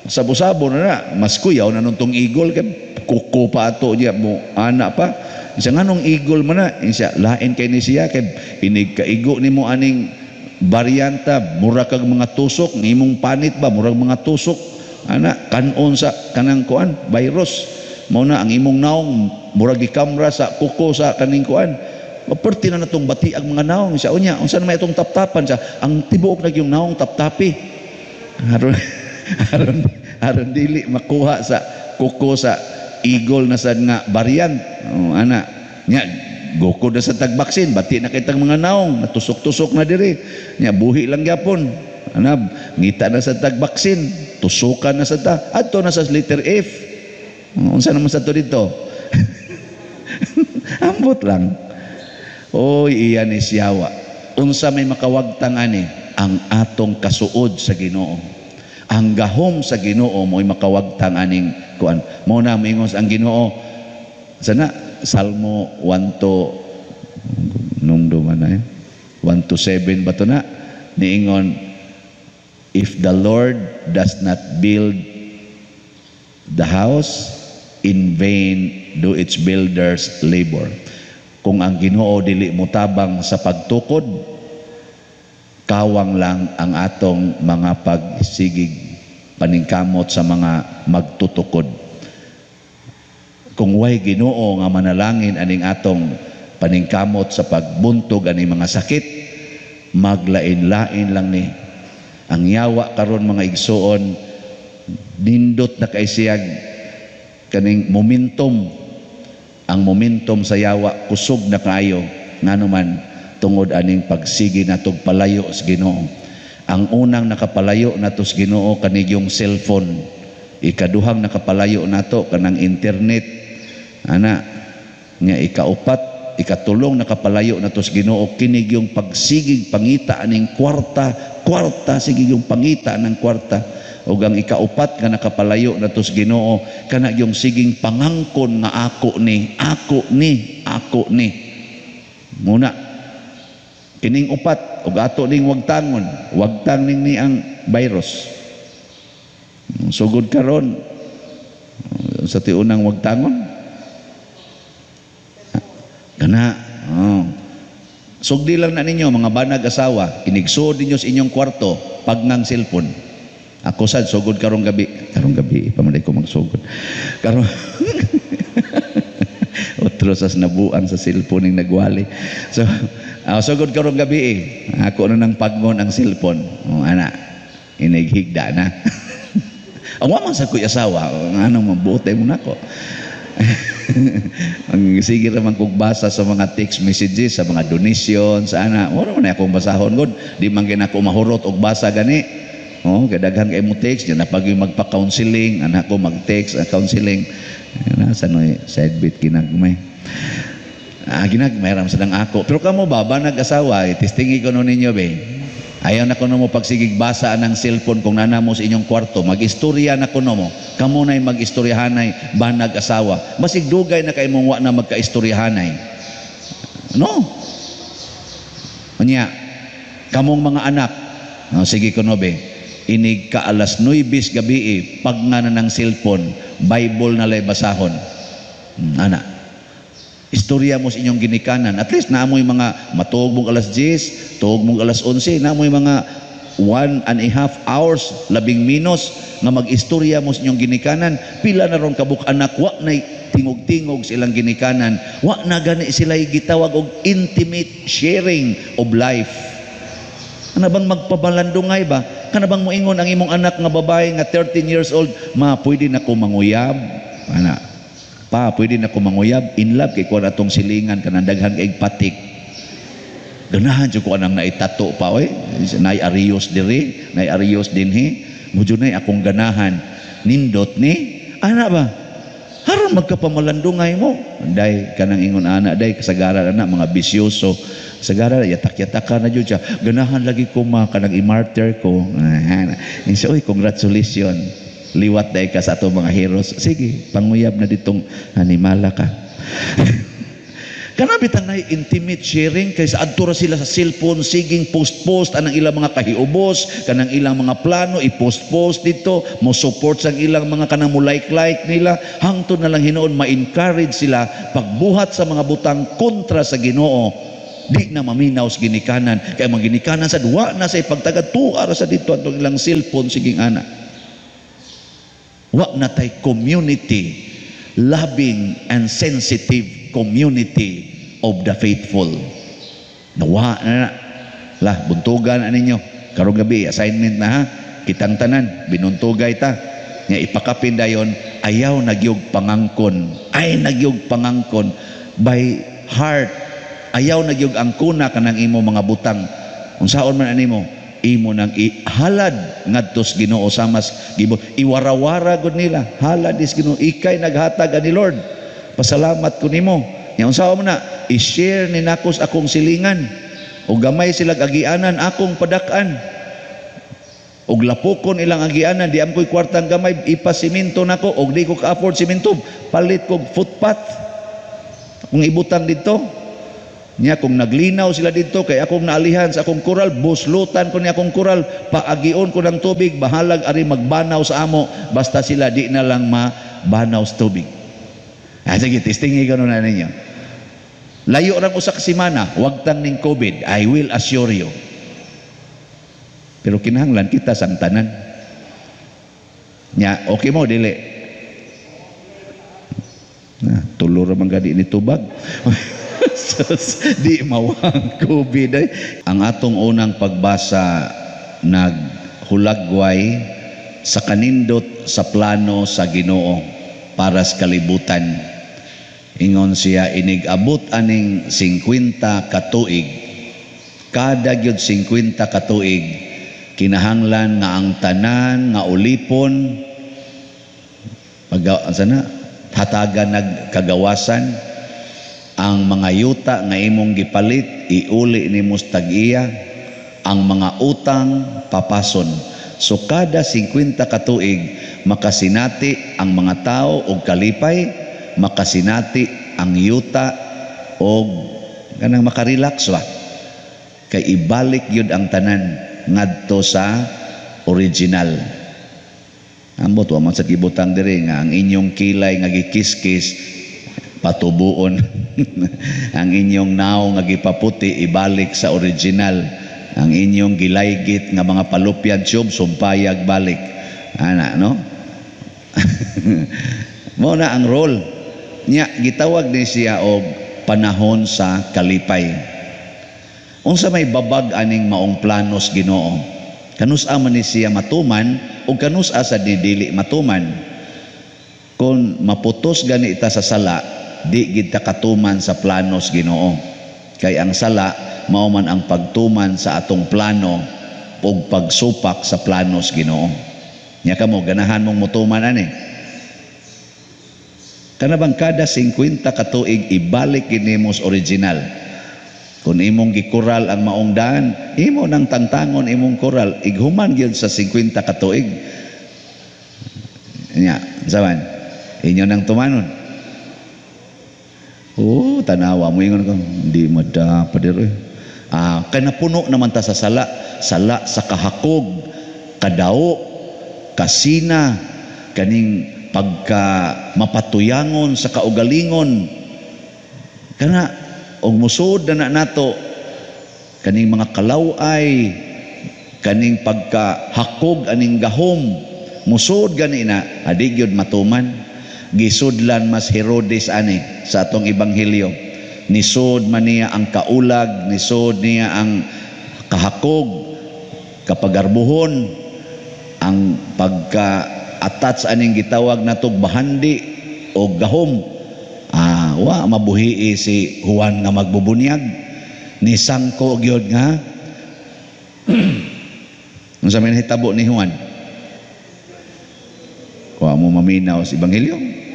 Sabo-sabo na na, mas kuyaw na nuntong eagle kay kuko pa ato niya mo ana pa. Isa nganong eagle man na, isa lain kay ni siya kay inig kaigo nimo aning varianta, mura kag mga tusok, imong panit ba murag mga tusok ana kanon sa kanang kuan virus. Mao na ang imong naong murag gikamra sa kuko sa kaning kuan. Maperti na natong bati ang mga naong sa unya. Unsa na may itong taptapan sa ang tibuok na yung naong taptapi. Aron aron aron dili makuha sa kuko sa Eagle na sad nga variant. Oh, ana nya gukod na sa tag-vaccine, bati na kitang mga naong natusok-tusok na diri nya, buhi lang gyapon. Ana, ngita na sa tag-vaccine, tusukan na sa ta adto na sa letter F. Unsa naman sa to dito? Ambot lang. Oy, iyan ni siyawa. Unsa may makawagtang ani? Ang atong kasuod sa Ginoo. Ang gahom sa Ginoo mo'y makawagtang aning kuan. Mo na moingon ang Ginoo sana Salmo 1 to numdo man na 1 to 7 ba to na niingon, "If the Lord does not build the house, in vain do its builders labor." Kung ang Ginoo dili motabang sa pagtukod, kawang lang ang atong mga pagsigig paningkamot sa mga magtutukod. Kung way Ginoo nga manalangin aning atong paningkamot sa pagbuntog aning mga sakit, maglain-lain lang ni. Ang yawa karon, mga igsuon, nindot na kay siyag kaning momentum. Ang momentum sa yawa kusog na kaayo, ngano man tungod aning pagsige natog palayo sa Ginoo. Ang unang nakapalayo nato sa Ginoo kani yung cellphone. Ikaduhang nakapalayo nato kanang internet, ana nya. Ikaupat, ikatulong nakapalayo nato sa Ginoo kini yung pagsigig pangita aning kwarta, kwarta, sige yung pangita ng kwarta. Ug ang ikaupat nga nakapalayo nato sa Ginoo kana yung siging pangangkon nga ako ni, ako ni, ako ni. Muna kining upat ug ato ning wagtangon, wagtang ning ni ang virus. Sugod karon sa tiunang wagtangon kana, oh. Sugdi lang na ninyo, mga banag asawa, inigsuod ninyo sa inyong kwarto pagngang cellphone. Ako sad sugod karong gabi, karong gabi pamanay ko magsugod. Karong otro sa nabuang sa cellphone ning nagwali. So, sugod karong gabi eh. Ako na nang pagngon ang cellphone. Oh, ana, inighigda na. Ang wa man sa ko'y asawa, ano mabuotay mo nako. Ang sige raman kog basa sa mga text messages, sa mga donations, sa ana, wala man akong basahon gud. Di man gyud ako mahurot og basa gani. Oh, kay daghan kay mo text, diyan na pag magpa-counseling, anak ko mag-text ang counseling. Ana sa noy side bit ginagmay. Ah, ginagmay ram sa dang ako. Pero kamo ba, ba nag-asawa, eh, testingi ko no ninyo be. Ayaw na kuno mo pagsigig basa ng cellphone kung nana mo sa inyong kwarto, mag-istorya na kuno mo. Kamo na'y mag-istoryahanay ba nag-asawa. Basig dugay na kay mong wa na magka-istoryahanay. No? Unya, kamong mga anak, no, sige kuno be, inig ka alas 9 gabi eh, pag nga na ng cellphone, Bible na lay basahon. Ana. Istorya mo sa inyong ginikanan. At least naamoy mga matuog mong alas 10, tuog mong alas 11, naamoy mga 1.5 hours, labing minus, nga mag-istorya mo sa inyong ginikanan. Pila na ron kabuk anak, wa na tingog-tingog sa ilang ginikanan. Wa na gani sila gitawag og intimate sharing of life. Ano bang magpabalandungay ba? Kana bang moingon ang imong anak nga babae nga 13 years old, "Ma, pwede na ko manguyab?" Ana. "Pa, pwede na ko manguyab? In love kay ko atong silingan, kanang daghan kay patik. Ganahan jud ko anang naitato pa oy. Nay arios diri, nay arios dinhi. Mao nay akong ganahan." Nindot ni ana ba? Haron magkapamalandungay mo. Day kanang ingon ana day kasagaran ana mga bisyoso. Kasagaran yatak-yataka na jud siya. "Ganahan lagi ko, ma, kanang i-martyr ko." Ah, insa, "Oy, congratulations. Liwat day ka sa atong mga heroes. Sige, panguyab na ditong animala ka." Kana bitang nay intimate sharing kay sa adto ra sila sa cellphone, siging post-post anang ilang mga kahiubos, kanang ilang mga plano i-post-post dito, mo support sa ilang mga kanang mo like-like nila, hangtod na lang hinuon ma-encourage sila pagbuhat sa mga butang kontra sa Ginoo. Di na maminaw sa ginikanan kay mga ginikanan sa duwa na sa ipagtagad tuwa ra sa dito atong ilang cellphone, siging ana. Wa na tay community, loving and sensitive community of the faithful. Nawa na na. Lah, buntugan na ninyo. Karong gabi, assignment na ha. Kitang tanan, binuntugay ta. Nga ipakapin dayon Ayaw nagyog pangangkon, ay nagyog pangangkon by heart. Ayaw nagyog angkuna kanang imo mga butang. Unsaon man animo, imo nang ihalad ngadto sa Ginoo samas gibo iwarawara gud nila, halad is Ginoo, ikay naghatag ani Lord, pasalamat ko nimo. Nya unsaon man na, i-share ni nako sa akong silingan o gamay sila agianan, akong padak-an og lapokon ilang agianan. Di am ko'y kwartang gamay, ipasiminto nako, og di ko ka-afford simento, palit kog footpath kung ibutang dito. Nya kung naglinaw sila dito kay akong naalihan sa akong kural, buslutan ko ni akong kural, paagion ko ng tubig, bahalag ari magbanaw sa amo, basta sila di na lang mabanaw sa tubig. Ah, sige, testingi ko na ninyo. Layo rang usa ka semana, wag tang ning COVID, I will assure you. Pero kinahanglan kita sang tanan. Nya, okay mo dili? Na, tulo ra man gani ni tubag. Sus, di mawang COVID ay. Ang atong unang pagbasa naghulagway sa kanindot sa plano sa Ginoo para sa kalibutan. Ingon siya, inig abot aning 50 katuig, kada gyud 50 katuig, kinahanglan nga ang tanan nga ulipon pag sana hatagan nagkagawasan, ang mga yuta nga imong gipalit iuli nimo sa tag-iya, ang mga utang papason. So kada 50 katuig makasinati ang mga tao og kalipay, makasinati ang yuta og kanang makarelax ba, kay ibalik gyud ang tanan ngadto sa original. Ambot wa man sa gibutang diri nga ang inyong kilay nga gikiskis patubuon, ang inyong naong nga gipaputi ibalik sa original, ang inyong gilaygit nga mga fallopian tube sumpayag balik ana, no? Mao na ang role niya. Gitawag ni siya og panahon sa kalipay. Unsa may babag aning maong planos Ginoo? Kanus-a man ni siya matuman o kanus-a sa dili matuman? Kung maputos gani ita sa sala, di gid ta katuman sa planos Ginoo. Kay ang sala mao man ang pagtuman sa atong plano ug pagsupak sa planos Ginoo. Nya kamo ganahan mong mutuman ani? Kana bang kada 50 katuig ibalik gid nimo sa original? Kung imong gikural ang maong daan, imo nang tangtangon imong kural, ighuman gyud sa 50 katuig. Nya, saban, inyo nang tumanon. Oh, tanawa mo ingon ko, hindi madapa diri. Ah, kay napuno naman ta sa sala, sala sa kahakog, kadao, kasina, kaning pagka mapatuyangon sa kaugalingon. Kana og musod na nato kaning mga kalaway, kaning pagkahakog aning gahom, musod gani na adi gyud matuman. Gisudlan mas Herodes ani sa atong ebanghelyo. Nisod man niya ang kaulag, nisod niya ang kahakog, kapagarbuhon, ang pagka-attach aning gitawag natog bahandi o gahom. Ah, wa mabuhi si Juan nga magbubunyag. Nisangko gyud nga unsa may nahitabo ni Juan? Wa mo maminaw sa ebanghelyo.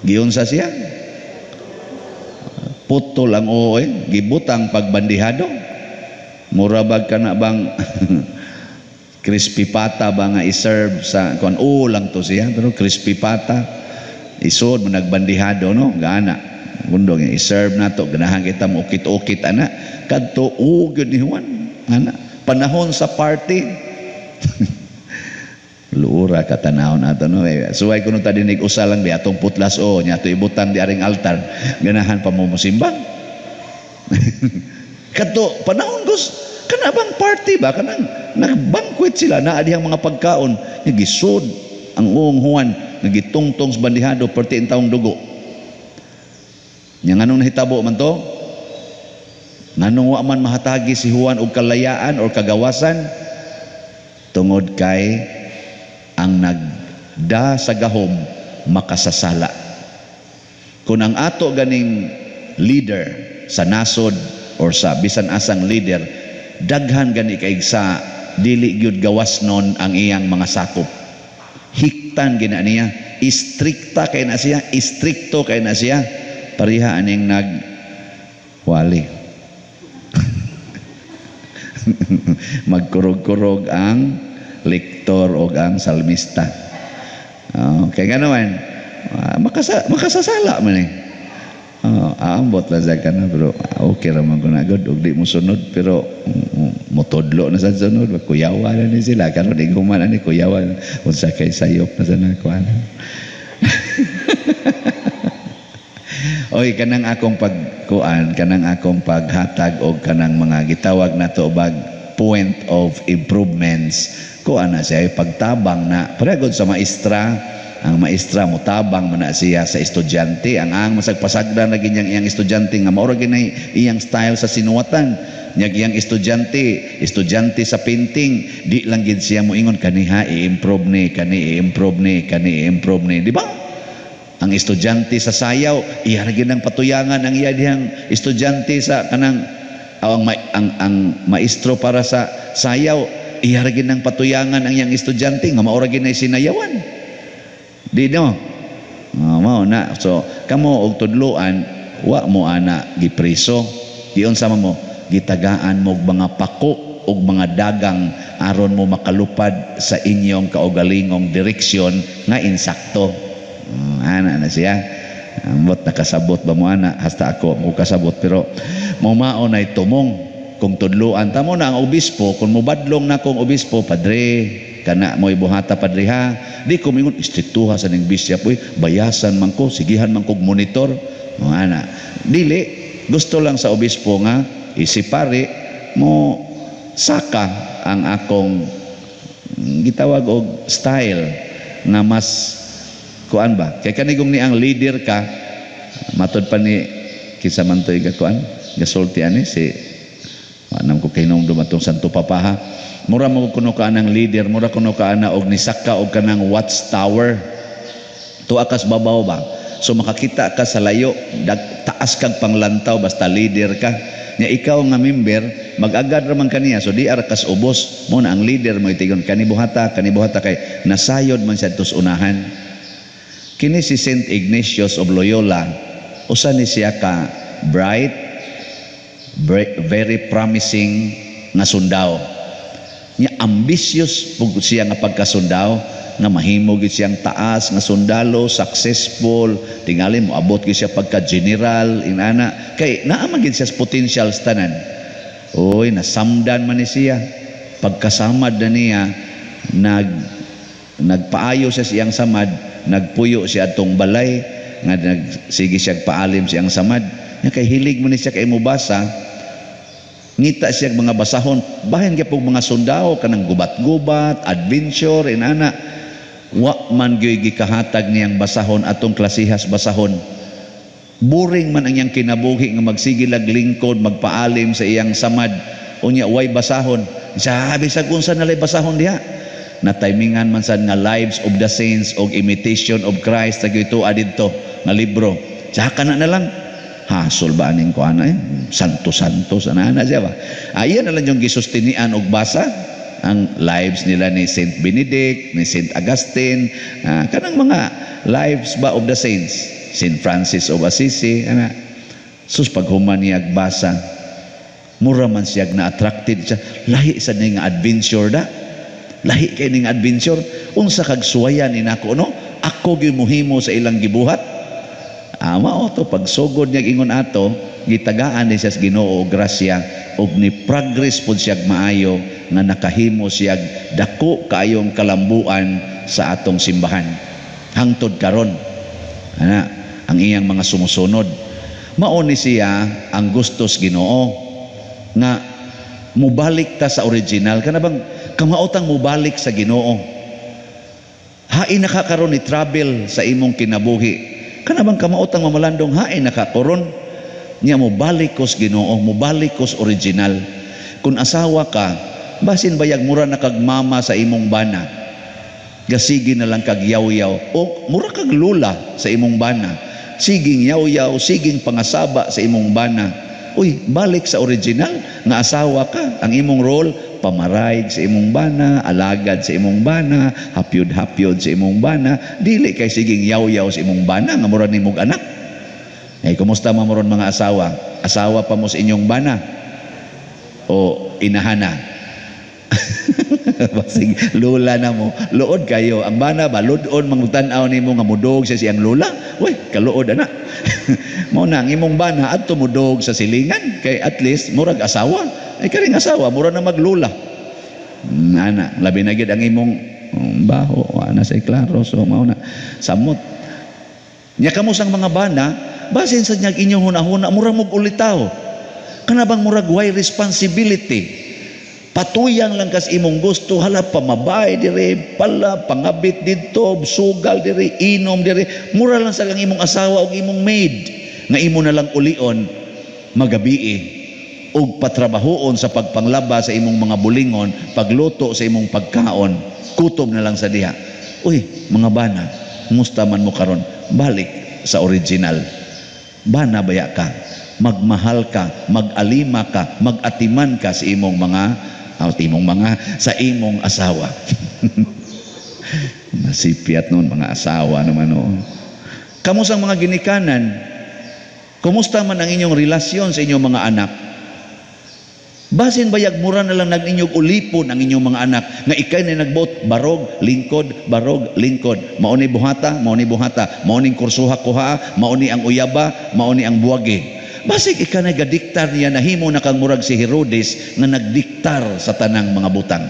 Giunsa siya? Putol ang oo, gibutang pagbandihado. Mura bag kana bang crispy pata ba nga i-serve sa kuan, oo lang to siya, pero crispy pata isod mo nagbandihado, no? Gana gundong i-serve nato, ganahan kita mo ukit-ukit ana kadto o gyud ni Juan ana panahon sa party. Luura katanawon ato, no? Suway kuno ta dinig usa lang bi atong putlas o nya ato ibutang di aring altar, ganahan pa mo mosimbang. Kadto panahon gus kana bang party ba, kanang nagbanquet sila, naa dihang mga pagkaon, gisod ang uong Juan, nagitungtong sa bandihado perti ang taong dugo. Nya nganong nahitabo man to? Nganong wa man mahatagi si Juan og kalayaan or kagawasan? Tungod kay ang da sa gahom makasasala. Kung ang ato ganing leader sa nasod or sa bisan asang leader, daghan gani kay sa dili gyud gawas nun ang iyang mga sakop. Hiktan gina niya, istrikta kay na siya, istrikto kay na siya, pareha aning nagwali. Magkurog-kurog ang lektor o ang salmista. Okay, gano'n. Makasasala man eh. Aambot lang sa kana, pero okay ra man ko na god og di mo sunod, pero motudlo na sa sunod, kuyawa na ni sila karon, di human ani kuyawa unsa kay sayop na sa nakuan. Oy, kanang akong pagkuan, kanang akong paghatag og kanang mga gitawag nato bag point of improvements, kuan na siya pagtabang na pareho sa maestra. Ang maestra motabang man na siya sa estudyante, ang masagpasagdan na ginyang iyang estudyante nga mao ra ginay iyang style sa sinuwatan. Nyag iyang estudyante, estudyante sa painting, di lang gid siya moingon kaniha i-improve ni, kani i-improve ni, kani i-improve ni, di ba? Ang estudyante sa sayaw, iya ra gid ang patuyangan ang iya dihang estudyante sa kanang ang maestro para sa sayaw, iya ra gid ang patuyangan ang iyang estudyante nga mao ra gid nay sinayawan. Di no? Mao na. So, kamo og tudloan, wa mo ana gipreso. Giunsa man mo, gitagaan mo og mga pako og mga dagang aron mo makalupad sa inyong kaugalingong direksyon nga insakto. Ana na siya. Ambot nakasabot ba mo ana? Hasta ako mo kasabot, pero mao nay tumong kung tudloan tamo na ang obispo, kung mobadlong na kong obispo, padre kana mo'y buhata padre ha, di ko mingon istriktuha sa ning bishop, uy bayasan man ko, sigihan man kog monitor, mga ana. Dili, gusto lang sa obispo nga isipare mo saka ang akong gitawag og style nga mas kuan ba kay kanigong ni ang leader ka, matod pa ni kinsa man toy gakuan gasulti ani si anam ko kahinong dumatong Santo Papa ha, mura mo kuno ka anang leader, mura kuno ka ana og nisaka og kanang watchtower, tuwa kas babaw ba, so makakita ka sa layo, taas kag panglantaw basta leader ka. Nya ikaw nga member mag-agad ra man kaniya, so di ara kas ubos mo na ang leader mo itigon kani buhata kay nasayod man siya tos unahan. Kini si Saint Ignatius of Loyola, usa ni siya ka bright, very promising nga sundao. Nya ambitious pud siya nga pagkasundao, nga mahimo gid siyang taas nga sundalo, successful, tingali mo abot gid siya pagka general inana, kay naa man gid siya potential sa tanan. Oy, nasamdan man ni siya. Pagkasamad na niya, nagpaayo siya siyang samad, nagpuyo siya atong balay, nga nagsige siya paalim siyang samad. Nya kay hilig man ni siya kay mobasa, ngita siya mga basahon, bahin gyud pug mga sundao kanang gubat-gubat, adventure inana. Wa man gyud gikahatag niyang basahon atong klasihas basahon. Boring man ang iyang kinabuhi nga magsige lag lingkod, magpaalim sa iyang samad. Unya way basahon. Sabi sa unsa nalay basahon diha? Na timingan man sad nga Lives of the Saints og Imitation of Christ tag ito adidto nga libro. Tsaka na na lang. Hasol ba aning kuan eh? Santo-santo sa ana siya ba? Ayan na lang yung gisustinian og basa ang lives nila ni Saint Benedict, ni Saint Augustine, kanang mga lives ba of the saints, Saint Francis of Assisi, ana. Sus paghuman niya basa, mura man siya na attracted siya, lahi sa ning adventure da. Lahi kay ning adventure, unsa kag suwayan ni nako no? Ako gyud mohimo sa ilang gibuhat. Mao to pagsugod niya ingon ato, gitagaan ni siya sa Ginoo og grasya og ni progress pud siya maayo nga nakahimo siya dako kaayong kalambuan sa atong simbahan hangtod karon. Ana ang iyang mga sumusunod. Mao ni siya ang gustos Ginoo nga mubalik ta sa original, kana bang kamaotang mubalik sa Ginoo. Hain nakakaron ni travel sa imong kinabuhi. Kana bang kamaotang mamalandong hain nakakaron niya mobalik kos Ginoo, mobalik kos original. Kung asawa ka, basin bayag mura na kag mama sa imong bana. Gasige na lang kag yaw-yaw o mura kag lula sa imong bana. Siging yaw-yaw, siging pangasaba sa imong bana. Uy, balik sa original nga asawa ka. Ang imong role, pamaraig sa imong bana, alagad sa imong bana, hapyod-hapyod sa imong bana. Dili kay siging yaw-yaw sa imong bana nga mura nimog anak. Eh, kumusta man mo ron, mga asawa? Asawa pa mo sa inyong bana o inahana? Basig lula na mo. Luod kayo. Ang bana ba, lud-on mangtan-aw nimo nga mudog sa siyang lula. Uy, kaluod ana. Mao na ang imong bana adto mudog sa silingan kay at least murag asawa. Ay, karing asawa mura na maglula. Ana, labi na gid ang imong baho, wa na say klaro, so mao na samot. Nya kamo sang mga bana, basin sa nyag inyong hunahuna mura mog ulitaw. Kana bang murag way responsibility? Patuyang lang kas imong gusto, hala, pamabay dire, pala pangabit didto, sugal dire, inom dire. Mura lang sa kang imong asawa o imong maid nga imo na lang ulion magabii og patrabahoon sa pagpanglaba sa imong mga bulingon, pagluto sa imong pagkaon, kutob na lang sa diha. Uy, mga bana, musta man mo karon? Balik sa original. Bana baya ka, magmahal ka, mag-alima ka, mag-atiman ka sa imong mga imong mga sa imong asawa. Masipyat nun mga asawa naman, oh. Kamusta ang mga ginikanan? Kumusta man ang inyong relasyon sa inyong mga anak? Basin bayag mura na lang nag-inyong ulipon ang inyong mga anak nga ikay na nagbot, barog, lingkod, barog, lingkod. Mao ni buhata, mao ni buhata, mao ning kursuha kuha, mao ni ang uyaba, mao ni ang buwagi. Basig ika nagadiktar niya, nahimo na kang murag si Herodes nga nagdiktar sa tanang mga butang.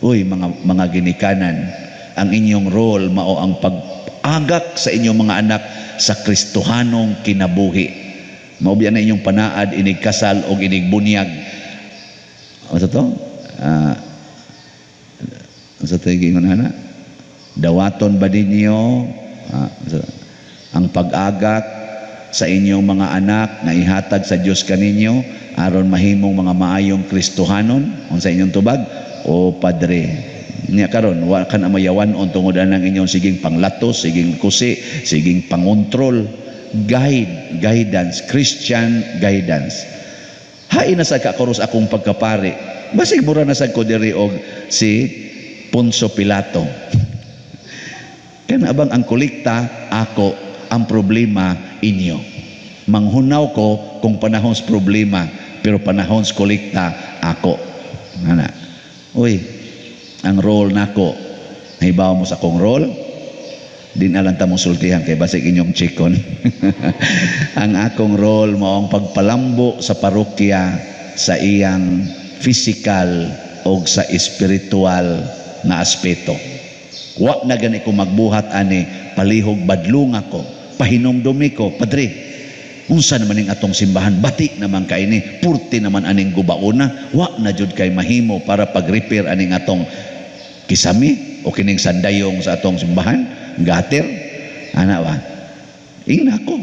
Uy, mga ginikanan, ang inyong role mao ang pag-agak sa inyong mga anak sa Kristohanong kinabuhi. Mao biya na inyong panaad inig kasal og inig bunyag. Ano to? Sa to gingon ana? Dawaton ba ninyo ang pag-agak sa inyong mga anak nga ihatag sa Dios kaninyo aron mahimong mga maayong Kristohanon? Unsa inyong tubag? O padre, niya karon wa ka na mayawan-on tungod anang inyong siging panglatos, siging kusi, siging pangontrol. Guide, guidance, Christian guidance. Hain na sa kakuros akong pagkapari. Basig mura na sa ko diri og si Poncio Pilato. Kana bang ang kolekta ako, ang problema inyo. Manghunaw ko kung panahon sa problema, pero panahon sa kolekta ako. Ana. Uy, ang role nako, nahibaw mo sa akong role? Di na lang ta mo sultihan kay basig inyong chikon. Ang akong role mao ang pagpalambo sa parokya sa iyang physical o sa espiritual nga aspeto. Wa na gani ko magbuhat ani, palihog badlong ako, pahinumdumi ko, "Padre, unsa naman ning atong simbahan, bati naman kay ni, purti naman aning gubaona, wa na jud kay mahimo para pag-repair aning atong kisami o kining sandayong sa atong simbahan, gutter, ana ba?" Ingna ko.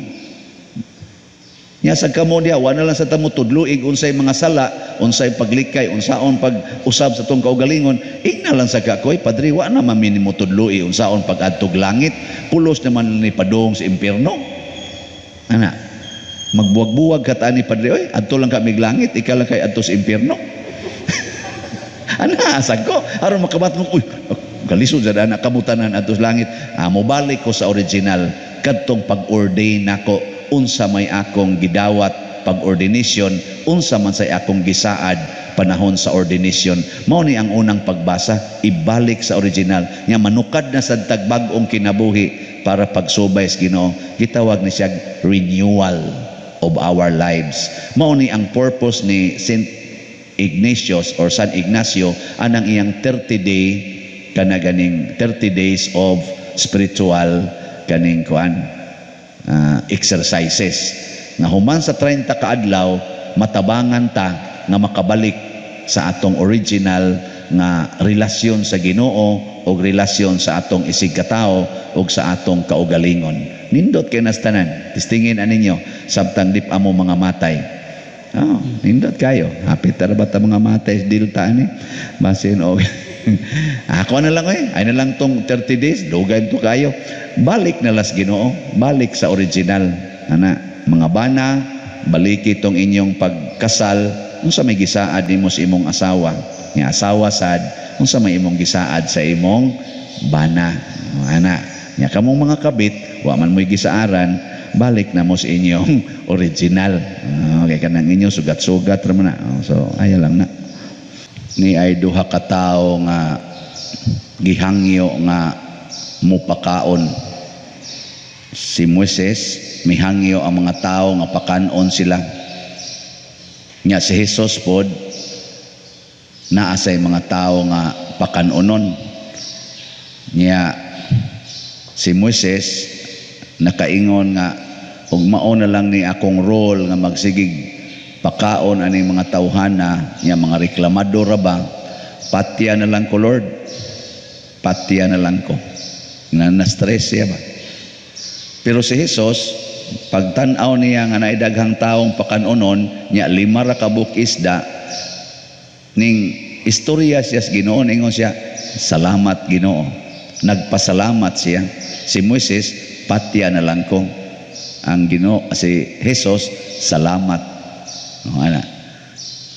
Nya sa kamo diha, wa na lang sa tamo tudluig unsay mga sala, unsay paglikay, unsaon pag-usab sa atong kaugalingon. Ingna lang sa kakoy, "Padre, wa na man minimo tudloi unsaon pag-adtog langit, pulos naman ni padung sa impierno." Ana, magbuwag-buwag ka ta ni padre, "Oy, adto lang kami langit, ikaw lang kay adto sa impierno." Ana, asag ko, aron makabat mo, "Uy, kalisod sa anak kamutanan adto sa langit." Ah, mobalik ko sa original, kadtong pag-ordain nako, unsa may akong gidawat pag-ordination, unsa man say akong gisaad panahon sa ordination. Mao ni ang unang pagbasa, ibalik sa original. Nga manukad na sad tag bag-ong kinabuhi para pagsubay sa Ginoo. Gitawag ni siya renewal of our lives. Mao ni ang purpose ni Saint Ignatius or San Ignacio anang iyang 30 day kana ganing 30 days of spiritual kaning kuan exercises nga human sa 30 ka adlaw matabangan ta nga makabalik sa atong original nga relasyon sa Ginoo o relasyon sa atong isig katao o sa atong kaugalingon. Nindot kay nas tanan. Tistingin aninyo samtang dip amo mga matay. Oh, nindot kayo. Hapit ra ba ta mga matay sa Delta ani? Basin og Ako na lang eh. Ay na lang tong 30 days, dugay to kayo. Balik na las Ginoo, balik sa original. Ana, mga bana, baliki tong inyong pagkasal, unsa may gisaad nimo sa imong asawa? Nga asawa sad, unsa may imong gisaad sa imong bana? Ana, nya kamong mga kabit, wa man mo'y gisaaran, balik na mo sa inyong original. Okay, kanang inyo sugat-sugat ra man na. So ayaw lang na. Ni ay duha ka tawo nga gihangyo nga mupakaon. Si Moises mihangyo ang mga tawo nga pakanon sila. Nya si Jesus pod naa say mga tawo nga pakanonon. Nya si Moises nakaingon nga ug mao na lang ni akong role nga magsigig pakaon aning mga tawhana, nya mga reklamador ra ba, patya na lang ko Lord, patya na lang ko. Na na-stress siya ba. Pero si Jesus, pagtan-aw niya nga naay daghang taong pakanonon, nya 5 ra ka buok isda, ning istorya siya sa Ginoo, ningon siya, salamat Ginoo. Nagpasalamat siya. Si Moises, patya na lang ko. Ang Ginoo, si Jesus, salamat. O, ana.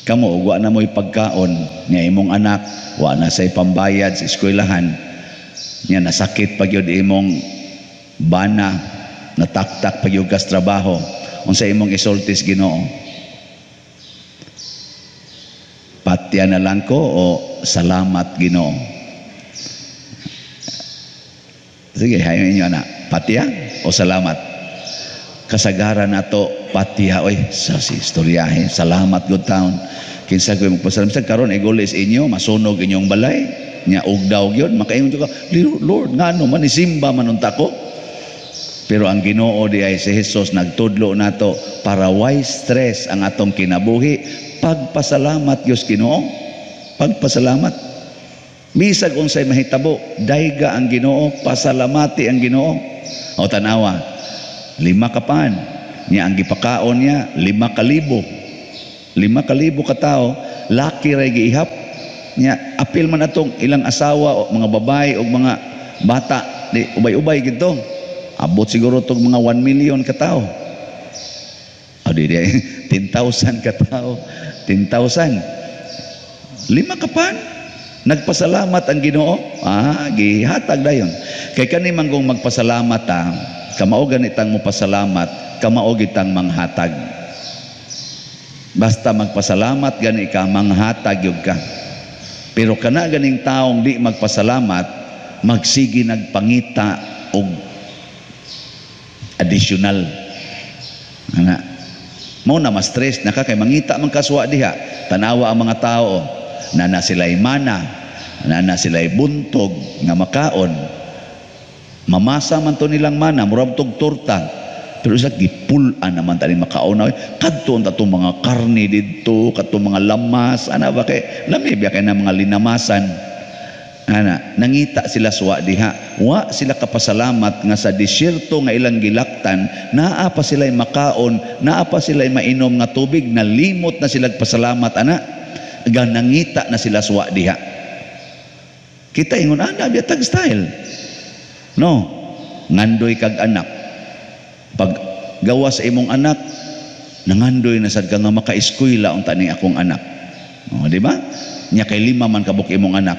Kamo, ug wa na mo'y pagkaon, nya imong anak, wa na say pambayad sa eskwelahan, nya nasakit pag yun imong bana, nataktak pag yun kas trabaho, unsa imong isultis Ginoo? Patya na lang ko o salamat Ginoo? Sige, hayo inyo anak. Patya o salamat? Kasagaran nato patya oy sa si istoryahe. Salamat good town. Kinsa koy magpasalamat sa karon igulis inyo, masunog inyong balay, nya og daw gyud makaingon ka, Lord ngano man isimba man unta ko. Pero ang Ginoo di ay si Jesus nagtudlo nato para why stress ang atong kinabuhi. Pagpasalamat Dios Ginoo. Pagpasalamat. Bisag unsay mahitabo, dayga ang Ginoo, pasalamati ang Ginoo. O tanawa, 5 ka pan, niya ang gipakaon niya, 5,000. 5,000 ka tawo, laki ray giihap. Niya apil man atong ilang asawa o mga babae o mga bata, di ubay-ubay gito. Abot siguro tog mga 1 million ka tawo. O di 10,000 ka tawo, 10,000. 5 ka pan. Nagpasalamat ang Ginoo, gihatag dayon. Kay kani man kung magpasalamat ta, kamao ganitang mopasalamat, kamao gitang manghatag. Basta magpasalamat gani ka, manghatag gyud ka. Pero kana ganing taong di magpasalamat, magsige nagpangita og additional. Ana. Mao na ma-stress na ka kay mangita man kaswa diha. Tanawa ang mga tao, nana sila'y mana, nana sila'y buntog nga makaon. Mamasa man to nilang mana, murag tog torta. Pero sa gipulan naman tani makaon na, kadto ang tatong mga karne didto, kadto mga lamas, ana ba kay lami biya kay na mga linamasan. Ana, nangita sila suwa diha. Wa sila kapasalamat nga sa disyerto nga ilang gilaktan, naa pa sila'y makaon, naa pa sila'y mainom nga tubig, nalimot na sila pasalamat ana. Ganangita na sila suwa diha. Kita ingon ana biya tag style. No, ngandoy kag anak. Pag gawa sa imong anak, nangandoy na sad ka nga maka-eskwela unta ni akong anak. O, di ba? Nya kay 5 man kabuk imong anak.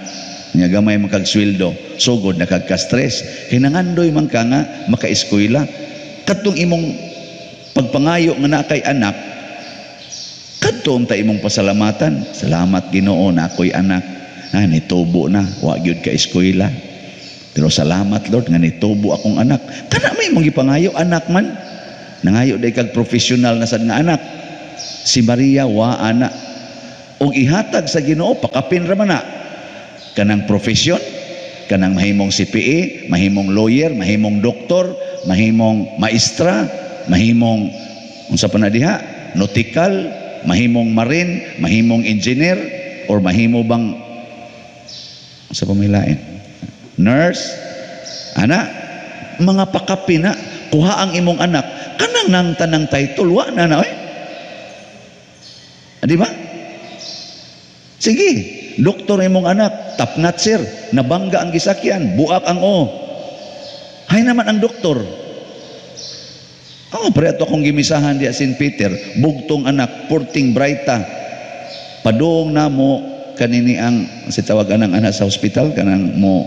Nya gamay man kag sweldo, sugod na kag ka-stress. Kay nangandoy man ka nga maka-eskwela. Kadtong imong pagpangayo nga naa kay anak, kadto unta imong pasalamatan. Salamat Ginoo na ako'y anak. Ah, nitubo na, wa gyud ka eskwela. Pero salamat Lord nga nitubo akong anak. Kana may imong gipangayo anak man. Nangayo day kag professional na sad nga anak. Si Maria wa anak. Og ihatag sa Ginoo pakapin ra man na. Kanang profession, kanang mahimong CPA, mahimong lawyer, mahimong doktor, mahimong maestra, mahimong unsa pa na diha, nautical, mahimong marine, mahimong engineer, or mahimo bang unsa pa may lain? Nurse, ana, mga pakapi na, kuha ang imong anak, kanang nang tanang title, wa na na, oy. Di ba? Sige, doktor imong anak, anak, top notcher, nabangga ang gisakyan, buak ang o. Hay naman ang doktor. Oh, pre ato akong gimisahan diya St. Peter, bugtong anak, porting brighta. Padung namo kanini ang si tawag anang anak sa hospital kanang mo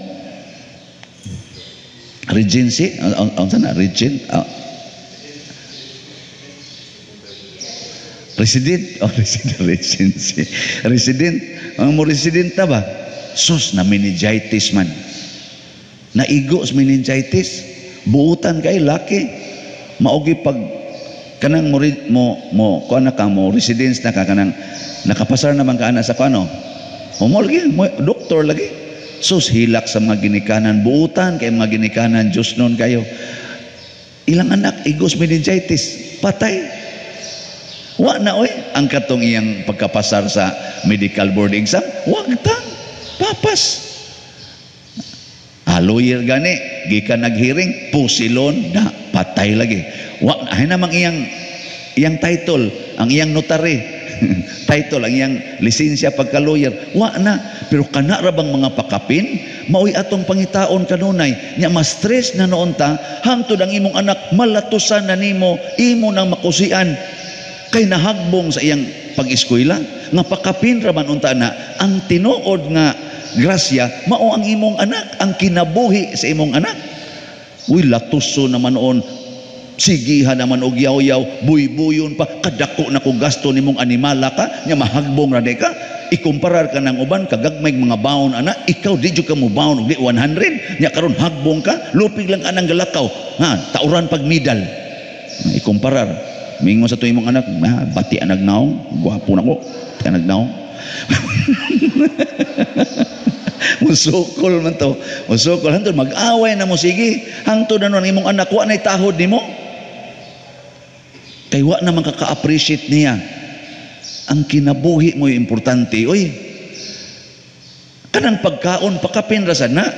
Regency, ang sana Regent, resident, oh, resident, regency, resident, ang mo resident ta ba? Sus, na meningitis man. Naigo sa meningitis, buutan kay laki. Maogi pag kanang mo mo mo kuan na ka mo residence na ka kanang nakapasar naman ka ana sa kuano. O mo lagi, mo, doktor lagi. Sus, hilak sa mga ginikanan, buutan kay mga ginikanan, Diyos nun kayo. Ilang anak igos meningitis, patay. Wa na oy ang katong iyang pagkapasar sa medical board exam, wag tang papas. Ah, lawyer gani, gikan naghearing, pusilon na patay lagi. Wa ay namang iyang iyang title, ang iyang notary, title, ang iyang lisensya pagka lawyer, wa na. Pero kana ra bang mga pakapin, maoy atong pangitaon kanunay, nya mas stress na noon ta, hangtod ang imong anak malatusan na nimo, imo nang makusian kay nahagbong sa iyang pag-eskwela, nga pakapin ra man unta na ang tinuod nga grasya mao ang imong anak, ang kinabuhi sa imong anak. Uy, latuso naman noon, sigihan naman og yaw-yaw, buybuyon pa, kadako na kung gasto nimong animala ka, nya mahagbong ra di ka, ikumparar ka ng uban, kagagmay mga baon ana, ikaw di jud ka mo baon og di 100, nya karon hagbong ka, lupig lang ka ng galakaw, ha, tauran pag medal. Ikumparar. Mingon sa tuwing imong anak, ah, bati anag naong, gwapo na ko, bati anag naong. Musukol man to, musukol. Hangtod mag-away na mo, sige. Hangtod na nun ang imong anak, wa na'y tahod nimo. Kay wa naman kaka-appreciate niya. Ang kinabuhi mo yung importante. Uy, kanang pagkaon, pakapin ra sad na.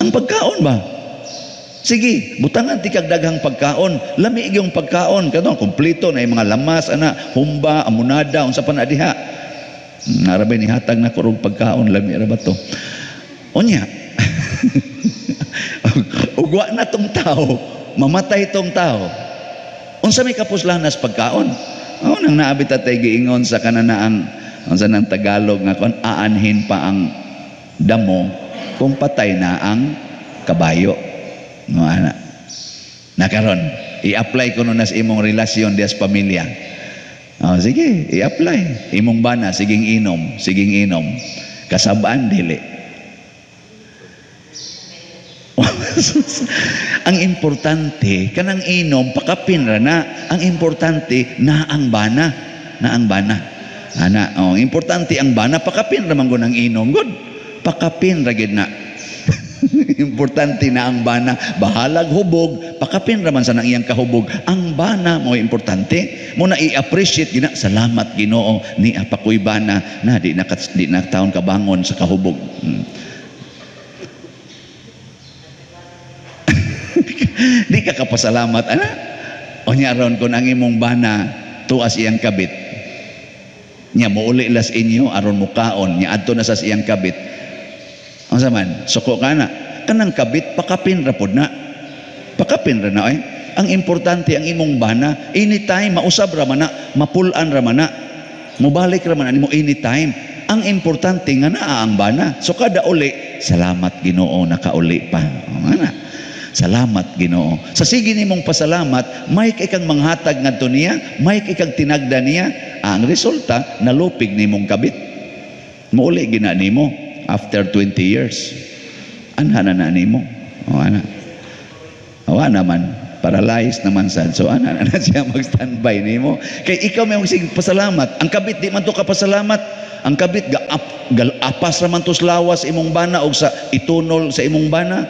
Ang pagkaon ba? Sige, butangan ti kag daghang pagkaon, lami gyung pagkaon, kadto kompleto na yung mga lamas ana, humba, amunada, unsa pa na diha. Narabay ni hatag na kurog pagkaon, lami ra ba to? Unya. Ug wa na tong tao, mamatay tong tao. Unsa may kapuslanas pagkaon? Mao nang naabit atay giingon sa kananaang unsa nang Tagalog nga kon aanhin pa ang damo kung patay na ang kabayo. No, ana. Nakaron, i-apply ko nun sa imong relasyon dias pamilya. Oh, sige, i-apply. Imong bana, siging inom, siging inom. Kasabaan, dili. Ang importante, kanang inom, pakapin ra na. Ang importante, na ang bana. Na ang bana. Ana, oh, importante ang bana, pakapin ra man gud ang inom. Good. Pakapin ra gid na. Importante na ang bana, bahalag hubog, pakapin raman sa nang iyang kahubog. Ang bana mo importante, mo na i-appreciate gina, salamat Ginoo ni apakoy bana na di na di na taon kabangon sa kahubog. Di ka kapasalamat ana. Unya ron kun ang imong bana tuas iyang kabit. Nya mouli las inyo aron mukaon, nya adto na sa iyang kabit. Unsa man, suko ka na. Kanang kabit, pakapin ra pod na. Pakapin ra na eh. Ang importante ang imong bana, anytime mausab ra man na, mapulan ra man na, mobalik ra man na nimo anytime. Ang importante nga naa ang bana. So kada uli, salamat Ginoo nakauli pa. Ana. Salamat Ginoo. Sa sige nimong pasalamat, may kay kang manghatag ngadto niya, may kay kang tinagda niya, ang resulta nalupig nimong kabit. Mouli gina nimo after 20 years. Anha na na nimo. O ana. O ana man, paralyzed naman sad. So ana na, na siya mag-standby nimo. Kay ikaw may magsige pasalamat. Ang kabit di man to kapasalamat. Ang kabit apas ra man to sa lawas imong bana og sa itunol sa imong bana.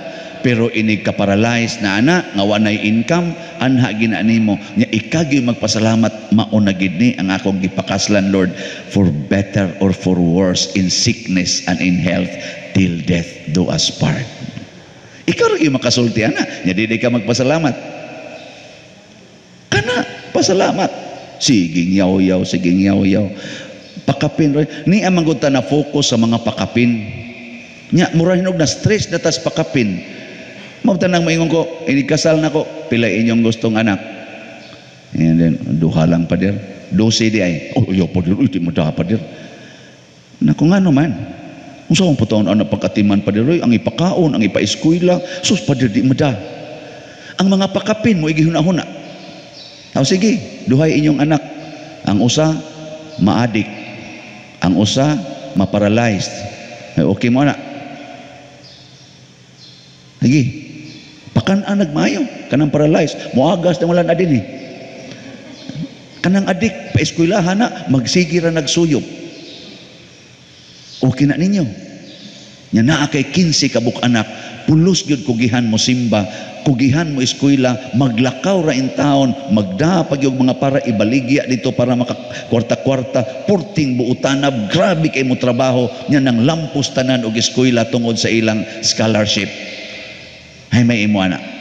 Pero inig ka-paralyzed na ana nga wanay income, anha gina nimo. Nya ikaw gyud magpasalamat, mao na gid ni ang akong gipakaslan Lord, for better or for worse, in sickness and in health, till death do us part. Ikaw ra gyud makasulti ana, nya dili ka magpasalamat. Kana pasalamat. Siging yaw-yaw, siging yaw-yaw. Pakapin ni ang manggod ta na focus sa mga pakapin. Nya mura hinog na stress na tas pakapin. Mao tanang maingon ko, inikasal na ko, pila inyong gustong anak? And then, duha lang, pader. 12 di ay. Oh, yo, pader, uy, di mo da, pader. Naku, nga naman. Kung saan po taon anak pagkatiman, pader, oy, ang ipakaon, ang ipaeskwela, sus, pader, di mo da. Ang mga pakapin mo, igihuna-huna. O sige, duhay inyong anak. Ang usa, maadik. Ang usa, maparalyzed. Ay, okay mo na. Sige, pakan-an nagmayo, kanang paralyzed, moagas na wala na din eh. Kanang adik, paeskwelahan na, magsige ra nagsuyop. Okay na ninyo. Nya naa kay 15 ka anak, pulos gyud kugihan mo simba, kugihan mo eskwela, maglakaw ra in town, magda pag yung mga para ibaligya dito para makakwarta-kwarta, purting buutanab, grabe kay mo trabaho, nya nang lampos tanan og eskwela tungod sa ilang scholarship. Ay may imo ana.